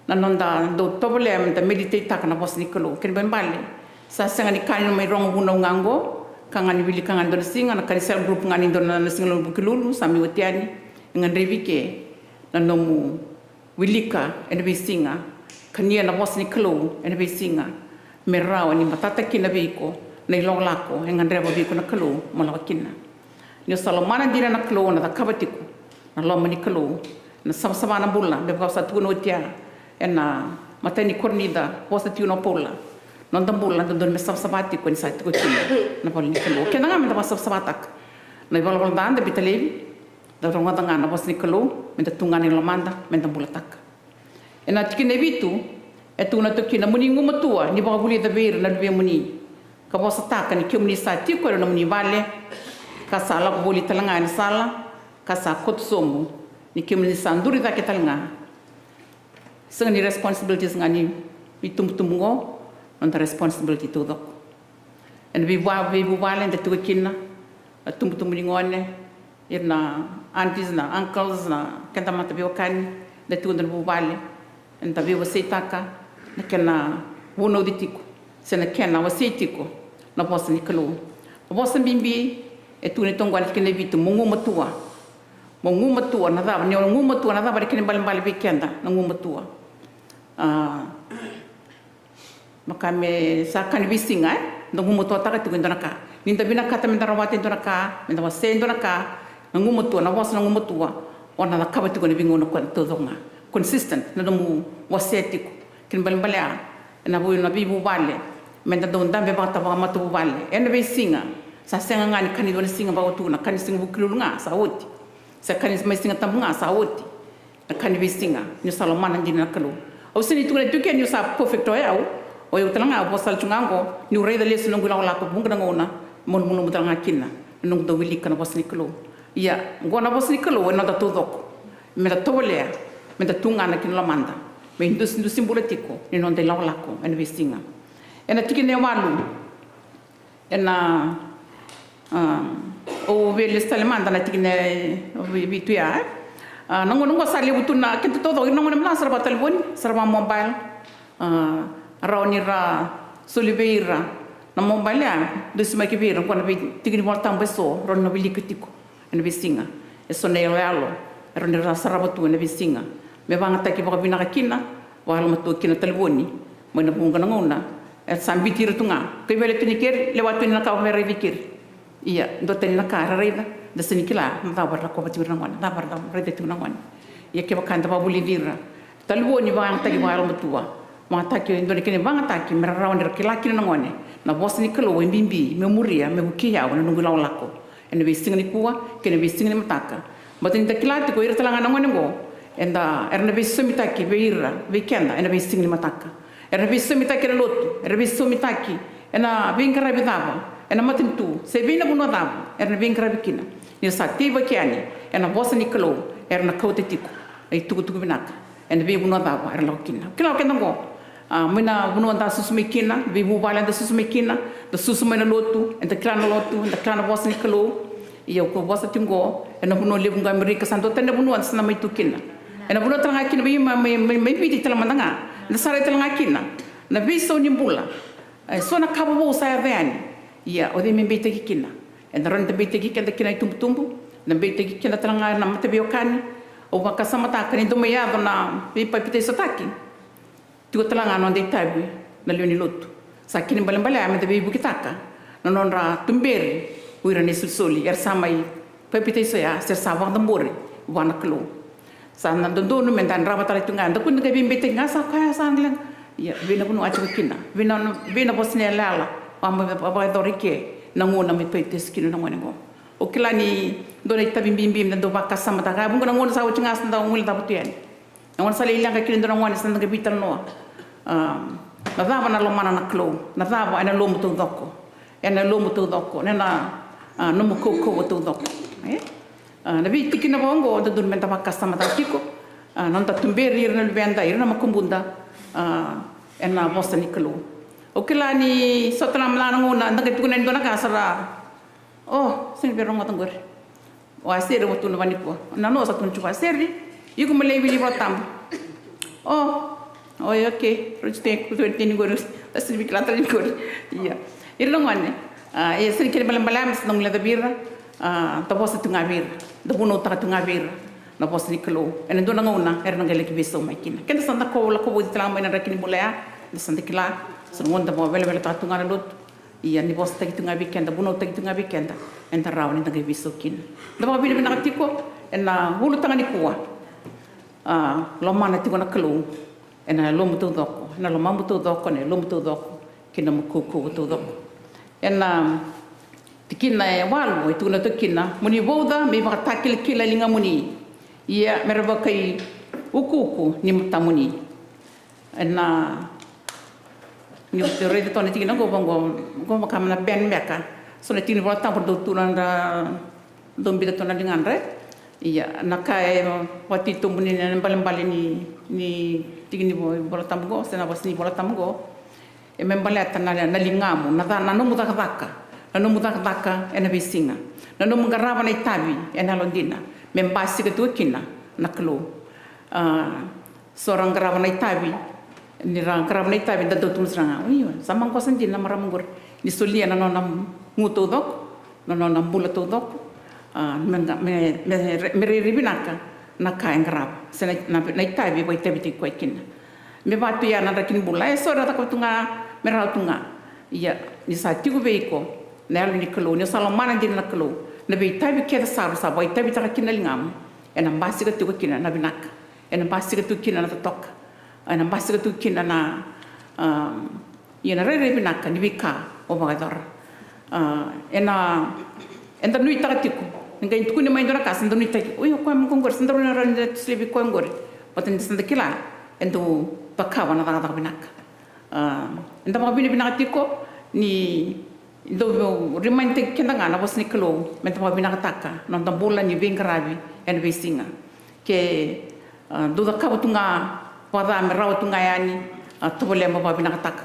na noda dau tovolea me da meditatetaka na vosa ni Kalou. Kena ibalebale, sa sega ni ka ni mai rogo vunau ga oqo, ka ga ni wilika ga e dua na siga, na ka ni cell group ga ni dua na siga loma ni Vukelulu, sa mai oti yani, e gadrevi ke na nomu wilika ena veisiga, kania na vosa ni Kalou ena veisiga, me rawa ni matata kina vei iko na ilakolako e gadreva vei iko na Kalou mo lako kina. Ni o sa lomana dina na Kalou, o na cakava tiko na loma ni Kalou, na savasava na bula, me vaka au sa tukuna oti ya ena imatai ni Korinica, vosa tiko na Paula. Noda bula dodonu me savasava tiko ni sa tiko kina na vale ni Kalou. Keda ga me da vakasavasavataka na ivalavala ca, da biuta laivi, da rogoca ga na vosa ni Kalou, me da tu ga ena lomada, me da bulataka. Ena tikina e vitu, e tukuna toka kina, mo ni gumatua ni vakavulica vei ira na luvemuni, ka vosataka ni kemuni sa tiko ena nomuni vale, ka sa lako voli tale ga ena sala, ka sa koto sobu, ni kemuni sa duri cake tale ga. Sega ni responsibilities ga ni itubutubu oqo, noda responsibility taucoko. Ena veiva-, veivuvale da tiko kina, na tubutubu ni gone, ira na aunties, na uncles, na keda mataveiwekani, da tiko ena vuvale, eda veiwaseitaka na kena vunauci tiko, se na kena wasei tiko na vosa ni Kalou. Na vosa bibi e tukuni toka qo ena tikina e vitu, mo gumatua. Mo gumatua na cava, ni o gumatua na cava, na kena ibalebale vei keda na gumatua. A, Vaka me sa ka ni veisiga, e? Da gumatuataka tiko e dua na ka. Ni da vinakata me da rawata e dua na ka, me da wasea e dua na ka, na gumatua, na vosa na gumatua, o na cakava tiko ena veigauna koya taucoko ga. Consistent na nomu wasea tiko. Kena ibalebale ya, ena vei, na veivuvale, me da dau dabe vata vakamatavuvale. Ena veisiga, sa sega ga ni ka ni dua na siga vaka au tukuna, ka ni siga Vukelulu ga, sa oti. Sa ka ni mai Siga Tabu ga, sa oti. Na ka ni veisiga, niu sa lomana dina na Kalou. Au sega ni tukuna tiko ke niu sa perfect o yau. O yau tale ga, au vosa tale tu ga oqo, niu raica lesu na noqu ilakolako, vuqa na gauna meu malumalumu tale ga kina na noqu dau wilika na vosa ni Kalou. Ia, oqo na vosa ni Kalou e noda taucoko. Me da tovolea me da tugana ki na lomada, me idusidusi bula tiko ni noda ilakolako ena veisiga. Ena tikina e walu, ena, a, au via lesu tale mada na tikina e vitu ya, e? A, na gauna oqo sa levu tu na, keda taucoko, ira na gone mada sa ra vakatalevoni, sa ra vakamobile. A, rawa ni ra soli vei ira na mobile ya, dusimaki vei ira oqo na veitiki ni Vola Tabu eso, rawa ni ra wilika tiko ena veisiga. Eso na iyaloyalo e rawa ni ra sarava tu ena veisiga, me vakayagataki vakavinaka kina, vakayalomatua kina na talevoni mai na vuqa na gauna. Era sa biuti ira tu ga. Koya vei ira tu ni keri, lewa tu ni na ka me raici keri. Ia, dua tani na ka era raica, da sega ni kila na cava era lakova tiko na gone, na cava era raica tiko na gone. Ia kevaka eda vakavulici ira, talevoni vakayagataki vakayalomatua. Vakayagataki e dua na kena vakayagataki me ra rawa ni ra kila kina na gone na vosa ni Kalou e bibi me muria, me vukei au ena noqu ilakolako ena veisiga nikua kei na veisiga ni mataka. Baleta ni da kila tiko ira tale ga na gone oqo, eda, era na veisosomitaki vei ira, vei keda ena veisiga ni mataka. Era na veisosomitaki ena lotu, era veisosomitaki ena veiqaravi cava, ena matanitu se vei na vanua cava era na veiqaravi kina. Ni ra sa teivaki yani ena vosa ni Kalou, era na kauta tiko na itukutuku vinaka ena veivanua cava era lako kina. Kila o keda oqo, a, mai na vanua da susu mai kina, veivuvale da susu mai kina, da susu mai na lotu, eda kila na lotu, eda kila na vosa ni Kalou. Ia au vosa tiko oqo ena vanua levu qo Amerika, sa dua tani na vanua da sa na mai tu kina. Ena vanua tale ga kina mai, mai, mai, mai Viti tale mada ga, da sa rai tale ga kina na veisau ni bula. E so na ka vovou sa yaco yani. Ia o cei me beitaki kina? Eda rawa ni da beitaki keda kina itubutubu, da beitaki keda tale ga na mataveiwekani. Au vakasamataka ni dau mai yaco na veipapitaisotaki, tiko tale ga na noda itavi na lewe ni lotu. Sa kena ibalebale me da veivukitaka na nodra tuberi o ira na isolisoli era sa mai papitaiso ya se ra sa vakadabori vua na Kalou. Sa na dodonu me da yadrava tale tu ga, da kua ni da qai veibeitaki ga, sa koya sa leqa. Ia vei na vanua a tiko kina, vei na, vei na vosa ni yalayala a mai vakayacora i ke na gauna mai papitaiso kina na gone oqo. Au kila ni dua na itavi bibi me da dau vakasamataka, e vuqa na gauna sa oti ga sa da guilecava tu yani. Na gauna sa lai leqa kina e dua na gone sa da qai veitalanoa. A, na cava na lomana na Kalou? Na cava ena lomamu taucoko? Ena lomamu taucoko, ena, a, nomu kaukauwa taucoko. E? A, na veitikina vaka oqo dodonu me da vakasamataka tiko. A, na noda tuberi ira na luveda, ira na makubuda, a, ena vosa ni Kalou. Au kila ni so tale mada na gauna da qai tukuna e dua na ka sa ra, o, sega ni via rogoca oqori. O Aseri, o tu na vanikua. Na noa sa tu na tiko Aseri. Iko me lai wili Vola Tabu. O, oi, okay. Rauti tiko e tini qori. Da sega ni kila tale ni qori. Ia. Ira na gone. A, ia sega ni kena ibalebale me sa da guilecavi ira. A, da vosa tu ga vei ira. Da vunautaka tu ga vei ira na vosa ni Kalou. Ena dua na gauna era na qai laki veisau mai kina. Keda sa da ko lako vauci tale ga mai na draki ni bula ya. Da sa da kila. Sa na gauna da vakavelavelataka tu ga na lotu. Ia ni vosataki tu ga vei keda, vunautaki tu ga vei keda, eda rawa ni da qai veisau kina. Da vakavinavinaka tiko ena ulutaga nikua. A, lomana tiko na Kalou ena lomamu taucoko, ena lomamu taucoko, ena lomamu taucoko kei na nomu kaukauwa taucoko. Ena tikina e walu e tukuna tu kina, mo ni vauca me ivakatakilakila e ligamuni, ia me ra vakaiukuuku ni matamuni. Ena, niu raica tu na tikina qo, qo, qo vaka me na ben beka. So na tiki ni Vola Tabu dau tu na dra, dau biuta tu na ligadra. Ia, na ka e vakatitobu ni na ibalebale ni, ni tiki ni vo, Vola Tabu qo, se na vosa ni Vola Tabu qo. E me baleta na, na ligamu, na ca, na nomu cakacaka, na nomu cakacaka ena veisiga. Na nomu qarava na itavi ena yalodina. Me basika tu kina na Kalou. A, So ra qarava na itavi, ni ra qarava na itavi, da dau tukuna sara ga, io, sa maqosa dina na marama qori. Ni solia na nona gu taucoko, na nona bula taucoko, a, me, me, me, me rairai vinaka na ka e qarava. Se na, na, na itavi e vakaitavitaki koya kina. Me vaka tu ya na draki ni bula, e so era cakava tu ga, me rawa tu ga. Ia, ni sa tiko vei iko na Yalo ni Kalou, ni o sa lomana dina na Kalou, na veitavi kece sa rau sa vakaitavitaka kina na ligamu, ena basika tiko kina na vinaka. Ena basika tu kina na totoka. Ena basika tu kina na, a, ia na rairai vinaka ni veika o vakayacora. A, ena, eda nuitaka tiko. Ni qai tukuni mai e dua na ka, sa da nuitaki. Oi, o koya mada qori, sa da rawa ni da solia vei koya qori. Baleta ni sa da kila, e dau cakava na cakacaka vinaka. A, eda vakavinavinaka tiko ni dau remind-taki keda ga na vosa ni Kalou, me da vakavinakataka na noda bula ni veiqaravi ena veisiga. Ke, a, dau cakava tu ga vakaca me rawa tu ga yani, a, tovolea mo vakavinakataka.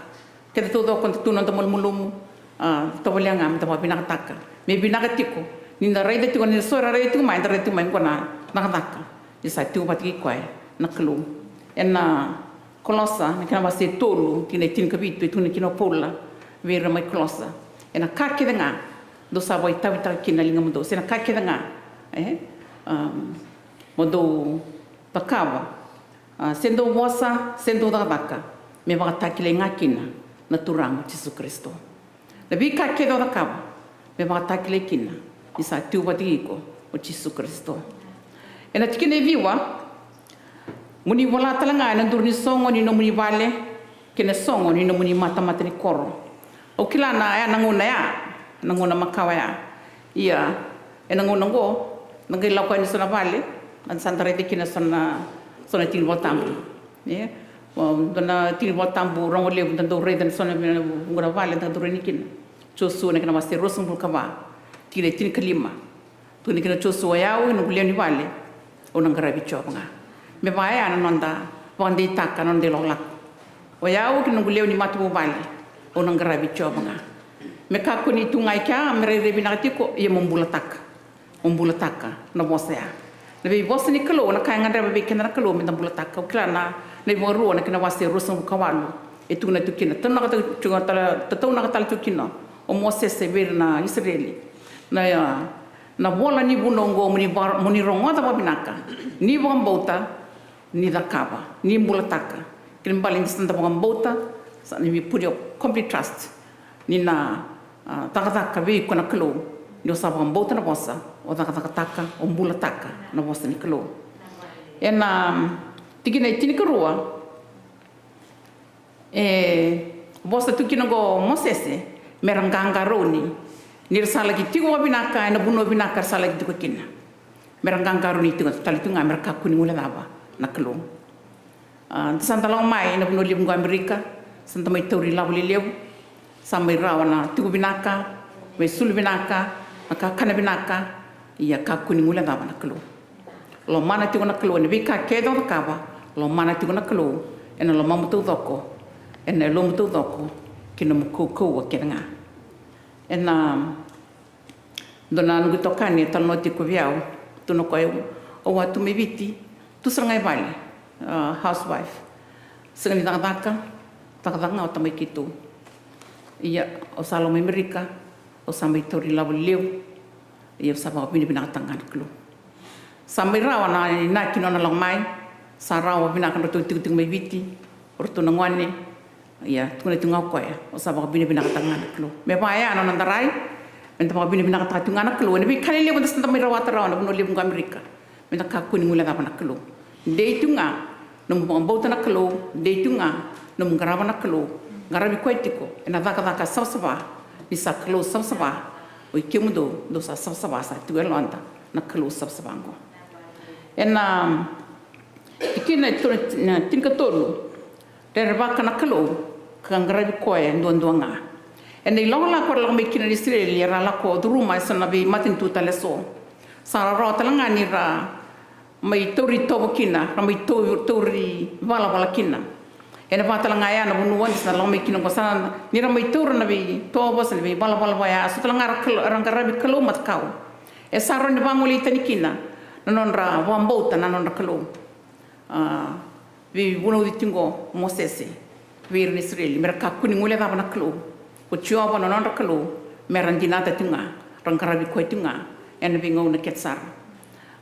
Keda taucoko da tu na noda malumalumu, a, tovolea ga me da vakavinakataka. Me vinaka tiko, ni da raica tiko, ni so era raica tiko mai, da raica tiko mai qo na, na cakacaka ni sa tiko vata kei koya na Kalou. Ena Kolosa, na kena wase e tolu, tikina e tinikavitu, e tukuna kina o Paula vei ira mai Kolosa. Ena ka kece ga dou sa vakaitavitaka kina na ligamudou, se na ka kece ga, e, a, mo dou cakava, a, se dou vosa, se dou cakacaka, me vakatakilai ga kina na Turaga o Jisu Karisito. Na veika kece o cakava me vakatakilai kina ni sa tu vata kei iko o Jisu Karisito. Ena tikina e ciwa, mo ni vola tale ga ena duru ni sogo ni nomuni vale kei na sogo ni nomuni matamata ni koro. Au kila na ya na gauna ya, na gauna makawa ya. Ia, ena gauna oqo, na qai lako yani so na vale, na sa da raica kina so na, so na tiki ni Volatabu. Ia, dua na tiki ni Volatabu rogo levu da dau raica na so na vuqa na vale da dau raica kina. Josua na kena wase ruasagavulu ka va, tikina e tinikalima. Tukuna kina o Josua, o yau kei na noqu lewe ni vale, au na qaravi Jiova ga. Me vaya na noda vakadeitaka na noda ilakolako. O yau kei na noqu lewe ni matavuvale, au na qaravi Jiova ga. Me kakua ni tu ga i kea me rairai vinaka tiko, ia mo bulataka. Mo bulataka na vosa ya. Na veivosa ni Kalou, na ka e gadreva vei keda na Kalou meda bulataka. Au kila na, na iVakarua na kena wase ruasagavulu ka walu, e tukuna tu kina, tataunaka tale, tataunaka tale tu kina o Mosese vei ira na Isireli na, na vola ni vunau oqo, mo ni va-, mo ni rogoca vakavinaka, ni vakabauta, ni cakava, ni bulataka. Kena ibalebale ni sa da vakabauta, sa ni put your complete trust. Ni na, a, cakacaka vei iko na Kalou. Ni o sa vakabauta na vosa, o cakacakataka, o bulataka na vosa ni Kalou. Ena, am, tikina e tinikarua, e vosa tu kina oqo o Mosese, mera qaqarauni ni ra sa laki tiko vakavinaka ena vanua vinaka era sa laki tiko kina. Mera qaqarauni tiko tale tu ga, mera kakua ni guilecava na Kalou. A, da sa da lako mai ena vanua levu oqo Amerika, sa da mai tauri lavo lelevu, sa mai rawa na tiko vinaka, mai sulu vinaka, na kakana vinaka, ia kakua ni guilecava na Kalou. Lomana tiko na Kalou ena veika kece o cakava, lomana tiko na Kalou ena lomamu taucoko, ena yalomu taucoko, kei na nomu kaukauwa kece ga. Ena dua na noqu itokani e talanoa tiko vei au, tukuna o koya, au a tu mai Viti, tu sara ga e vale, a, housewife. Sega ni cakacaka, cakacaka ga o tamai keitou. Ia, au sa lako mai Amerika, au sa mai tauri lavo lelevu. Ia, au sa vakavinavinakataka ga na Kalou. Sa mai rawa na inaki ni nona lako mai, sa rawa vinaka na nodratou itikotiko mai Viti, o ratou na gone. Ia, tukuna tu ga o koya, au sa vakavinavinakataka ga na Kalou. Me vaya na noda rai, meda vakavinavinakataka tu ga na Kalou ena veika lelevu eda sa da mai rawata rawa ena vanua levu oqo Amerika. Meda kakua ni guilecava na Kalou. Dei tu ga nomu vakabauta na Kalou, dei tu ga nomu qarava na Kalou. Qaravi koya tiko ena cakacaka savasava, ni sa Kalou savasava. O i kemudou, dou sa savasava, sa tiko e yaloda na Kalou savasava oqo. Ena tikina e tolu, na tinikatolu, rerevaka na Kalou ka qaravi koya duadua ga. Ena ilakolako era lako mai kina na Isireli, era lako curuma eso na veimatanitu tale eso. Sa rawarawa tale ga ni ra mai tauri tovo kina, ra mai tau-, tauri valavala kina. Ena vaka tale ga ya na vanua ni sa lako mai kina oqo, sa ni ra mai taura na veitovo se na veivalavala vaya, so tale ga ra kal-, ra qaravi kalou matakau. E sa rawa ni vagolei tani kina na nodra vakabauta na nodra Kalou. A, veivunauci tiko o Mosese vei ira na Isireli, mera kakua ni guilecava na Kalou. Ko Jiova na nodra Kalou, mera dinata tiko ga, ra qaravi koya tiko ga ena veigauna kece sara.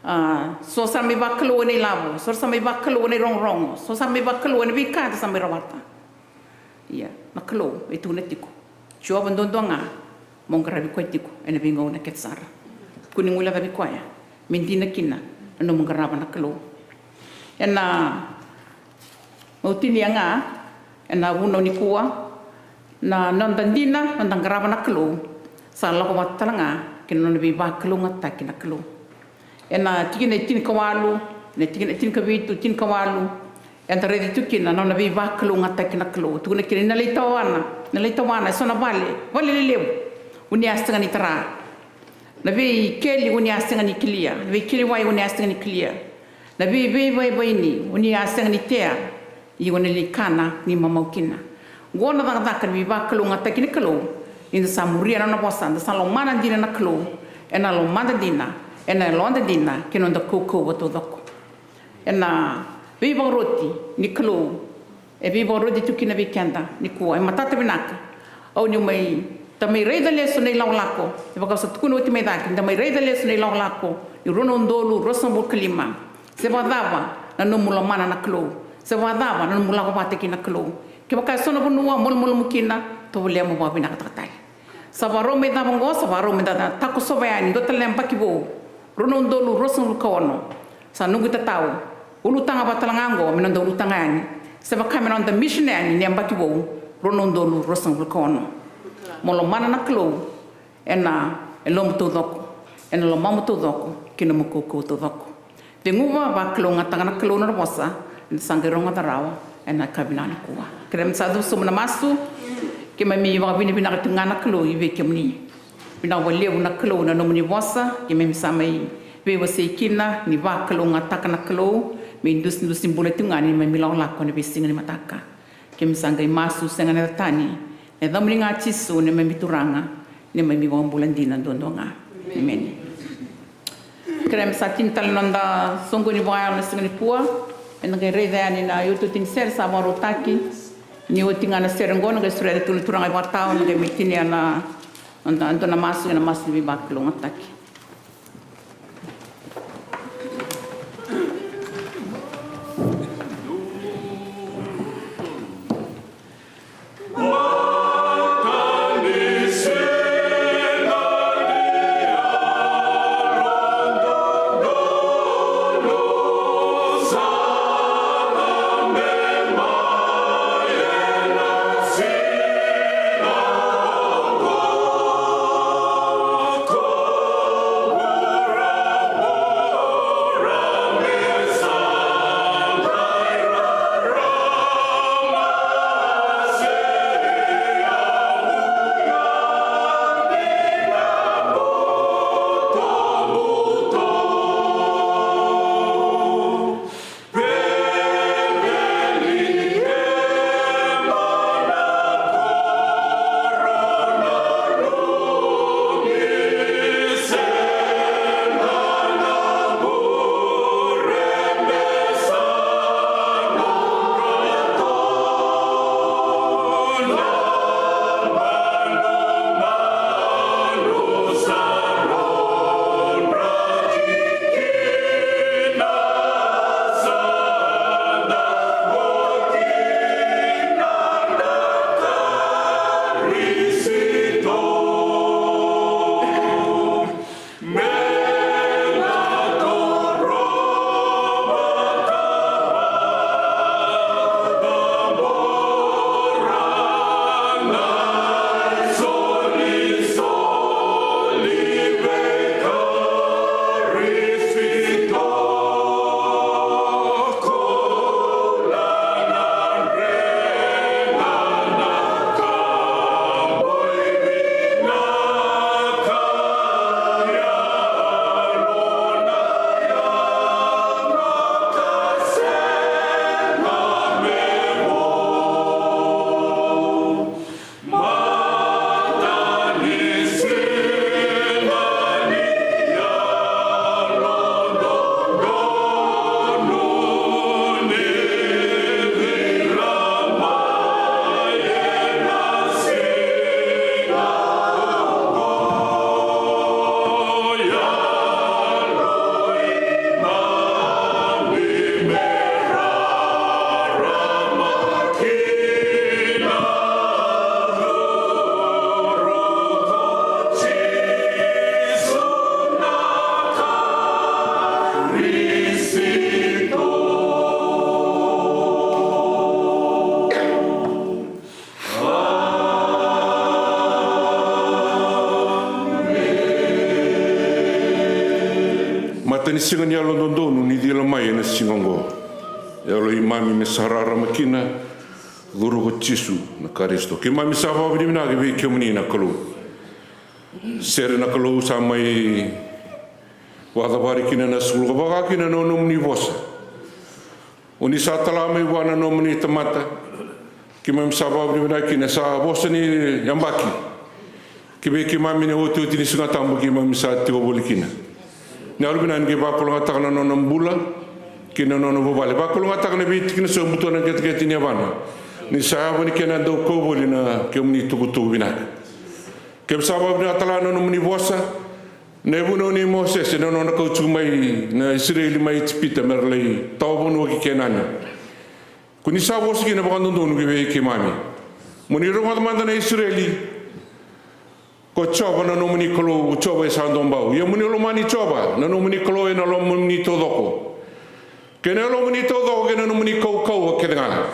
A, so sa mai vakalou ena ilavo, so sa mai vakalou ena irogorogo, so sa mai vakalou ena veika eda sa mai rawata. Ia, na Kalou e tukuna tiko, Jiova duadua ga mo qaravi koya tiko ena veigauna kece sara. Kua ni guilecavi koya, me dina kina na nomu qarava na Kalou. Ena, meu tinia ga ena vunau nikua, na noda dina, noda qarava na Kalou, sa lako vata tale ga kei na nona veivakalougatataki na Kalou. Ena tikina e tinikawalu, na tikina e tinikavitu, tinikawalu, eda raica tu kina na nona veivakalougatataki na Kalou. Tukuna kina ni na lai tawana, na lai tawana eso na vale, vale lelevu o ni a sega ni tara. Na veikeli o ni a sega ni kelia, na veikeli wai o ni a sega ni kelia. Na vei, veivaivaini o ni a sega ni tea. Ia o na lai kana ni mamau kina. Oqo na cakacaka ni veivakalougatataki ni Kalou. Ni da sa muria na nona vosa, da sa lomana dina na Kalou ena lomada dina, ena yaloda dina kei na noda kaukauwa taucoko. Ena veivakaroti ni Kalou e veivakaroti tu kina vei keda nikua, e matata vinaka. Au niu mai, da mai raica lesu na ilakolako, e vaka au sa tukuna oti mai cake, da mai raica lesu na ilakolako ni rua na udolu ruasagavulu ka lima. Se vakacava na nomu lomana na Kalou? Se vakacava na nomu lako vata kei na Kalou? Kevaka e so na vanua o malumalumu kina, tovolea mo vakavinakataka tale. Sa vakarau mai cava oqo, sa vakarau mai da na takosova yani dua tale na yabaki vou, rua na udolu ruasagavulu ka ono. Sa noqu itatau, ulutaga vata tale ga oqo me noda ulutaga yani, se vaka me noda mission yani ni yabaki vou, rua na udolu ruasagavulu ka ono. Mo lomana na Kalou ena yalomu taucoko, ena lomamu taucoko, kei na nomu kaukauwa taucoko. Ceguva, vakalougatataka na Kalou na nona vosa, eda sa qai rogoca rawa ena yakavi nikua. Kerea me sa cuva sobu na masu. Keimami vakavinavinaka tiko ga na Kalou vei kemuni. Vinaka vakalevu na Kalou na nomuni vosa, keimami sa mai veiwasei kina, ni vakalougatataka na Kalou, me idusidusi bula tiko ga ni neimami lakolako ena veisiga ni mataka. Keimami sa qai masu sega ena yaca tani, ena yacamuni ga Jisu neimami Turaga, neimami iVakabula dina duadua ga. Emeni. Kerea me sa tini tale na noda soqoni vakayalo ena siga nikua. Eda qai raica yani na iotioti ni sere sa vakarautaki. Ni oti ga na sere oqo, na qai sureta tiko na turaga iVakatawa, na qai mai tinia na noda dua na masu, ena masu ni veivakalougatataki. Matanisiga ni yalododonu ni cila mai ena siga oqo. Yalo i mami me sa rarama kina, curu ko Jisu na Karisito. Keimami sa vakavinavinaka vei kemuni na Kalou. Sere na Kalou sa mai vakacavari kina na sukuluka vaka kina na nomuni vosa. O ni sa tala mai vua na nomuni tamata. Keimami sa vakavinavinaka kina sa vosa ni yabaki. Ki vei keimami na otioti ni Siga Tabu keimami sa tiko voli kina. Ni yalo vinaka ni qai vakalougatataka na nona bula kei na nona vuvale. Vakalougatataka na veitikina sa butua na qeteqete ni yavana. Ni sa yavu ni kena dau kau voli na kemuni tukutuku vinaka. Keimami sa vakavinavinaka tale na nomuni vosa. Na ivunau nei Mosese na nona kau tiko mai na Isireli mai Ijipita me ra lai tawa vanua ki Kenani. Ko ni sa vosa kina vakadodonu ki vei keimami. Mo ni rogoca mada na Isireli. Ko Jiova na nomuni Kalou, ko Jiova e sa dua bau. Ia mo ni lomani Jiova na nomuni Kalou ena lomamuni taucoko, kei na yalomuni taucoko, kei na nomuni kaukauwa kece ga.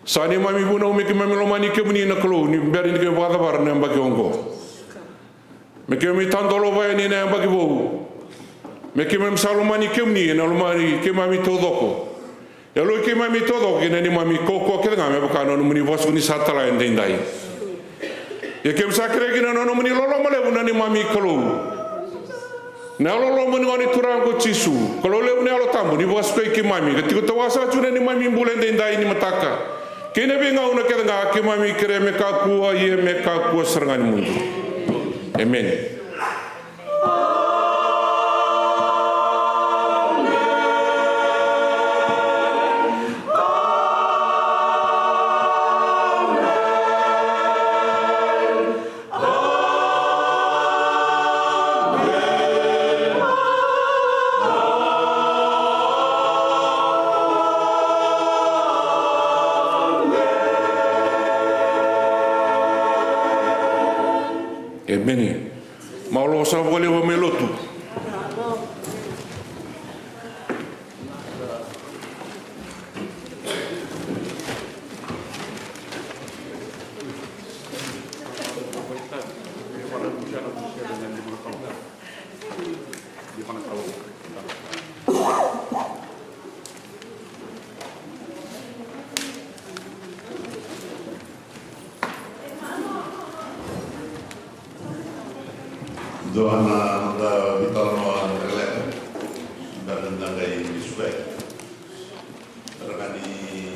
Sa neimami vunau me keimami lomani kemuni na Kalou ni bera ni keimami vakacavara na yabaki oqo. Me keimami tadola vaya ni na yabaki vou. Me keimami sa lomani kemuni ena lomani keimami taucoko. Yaloi keimami taucoko kei na neimami kaukauwa kece ga me vaka na nomuni vosa ko ni sa tala edaidai. Ia keimami sa kerea kina na nomuni loloma levu na neimami Kalou. Na yalololoma ni Gone Turaga ko Jisu, Kalou levu na Yalo Tabu, ni vakasukai keimami ka tiko tawa saka tu na neimami bula edaidai ni mataka kei na veigauna kece ga. Keimami kerea me kakua, ia me kakua sara ga ni mudu. Emeni. Emeni. Maulou sa vakalevu mai lotu. Dua na noda veitalanoa lekaleka. Bera ni da qai veisuvai. Bera ni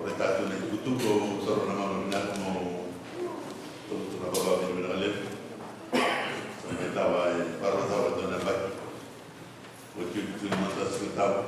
o rai tatu na itukutuku, au taura na gauna vinaka mo taura na vakavinavinaka levu. Sa mai tava e vakarau tava e dua na yabaki. Oti oti tu ni mata sika tava.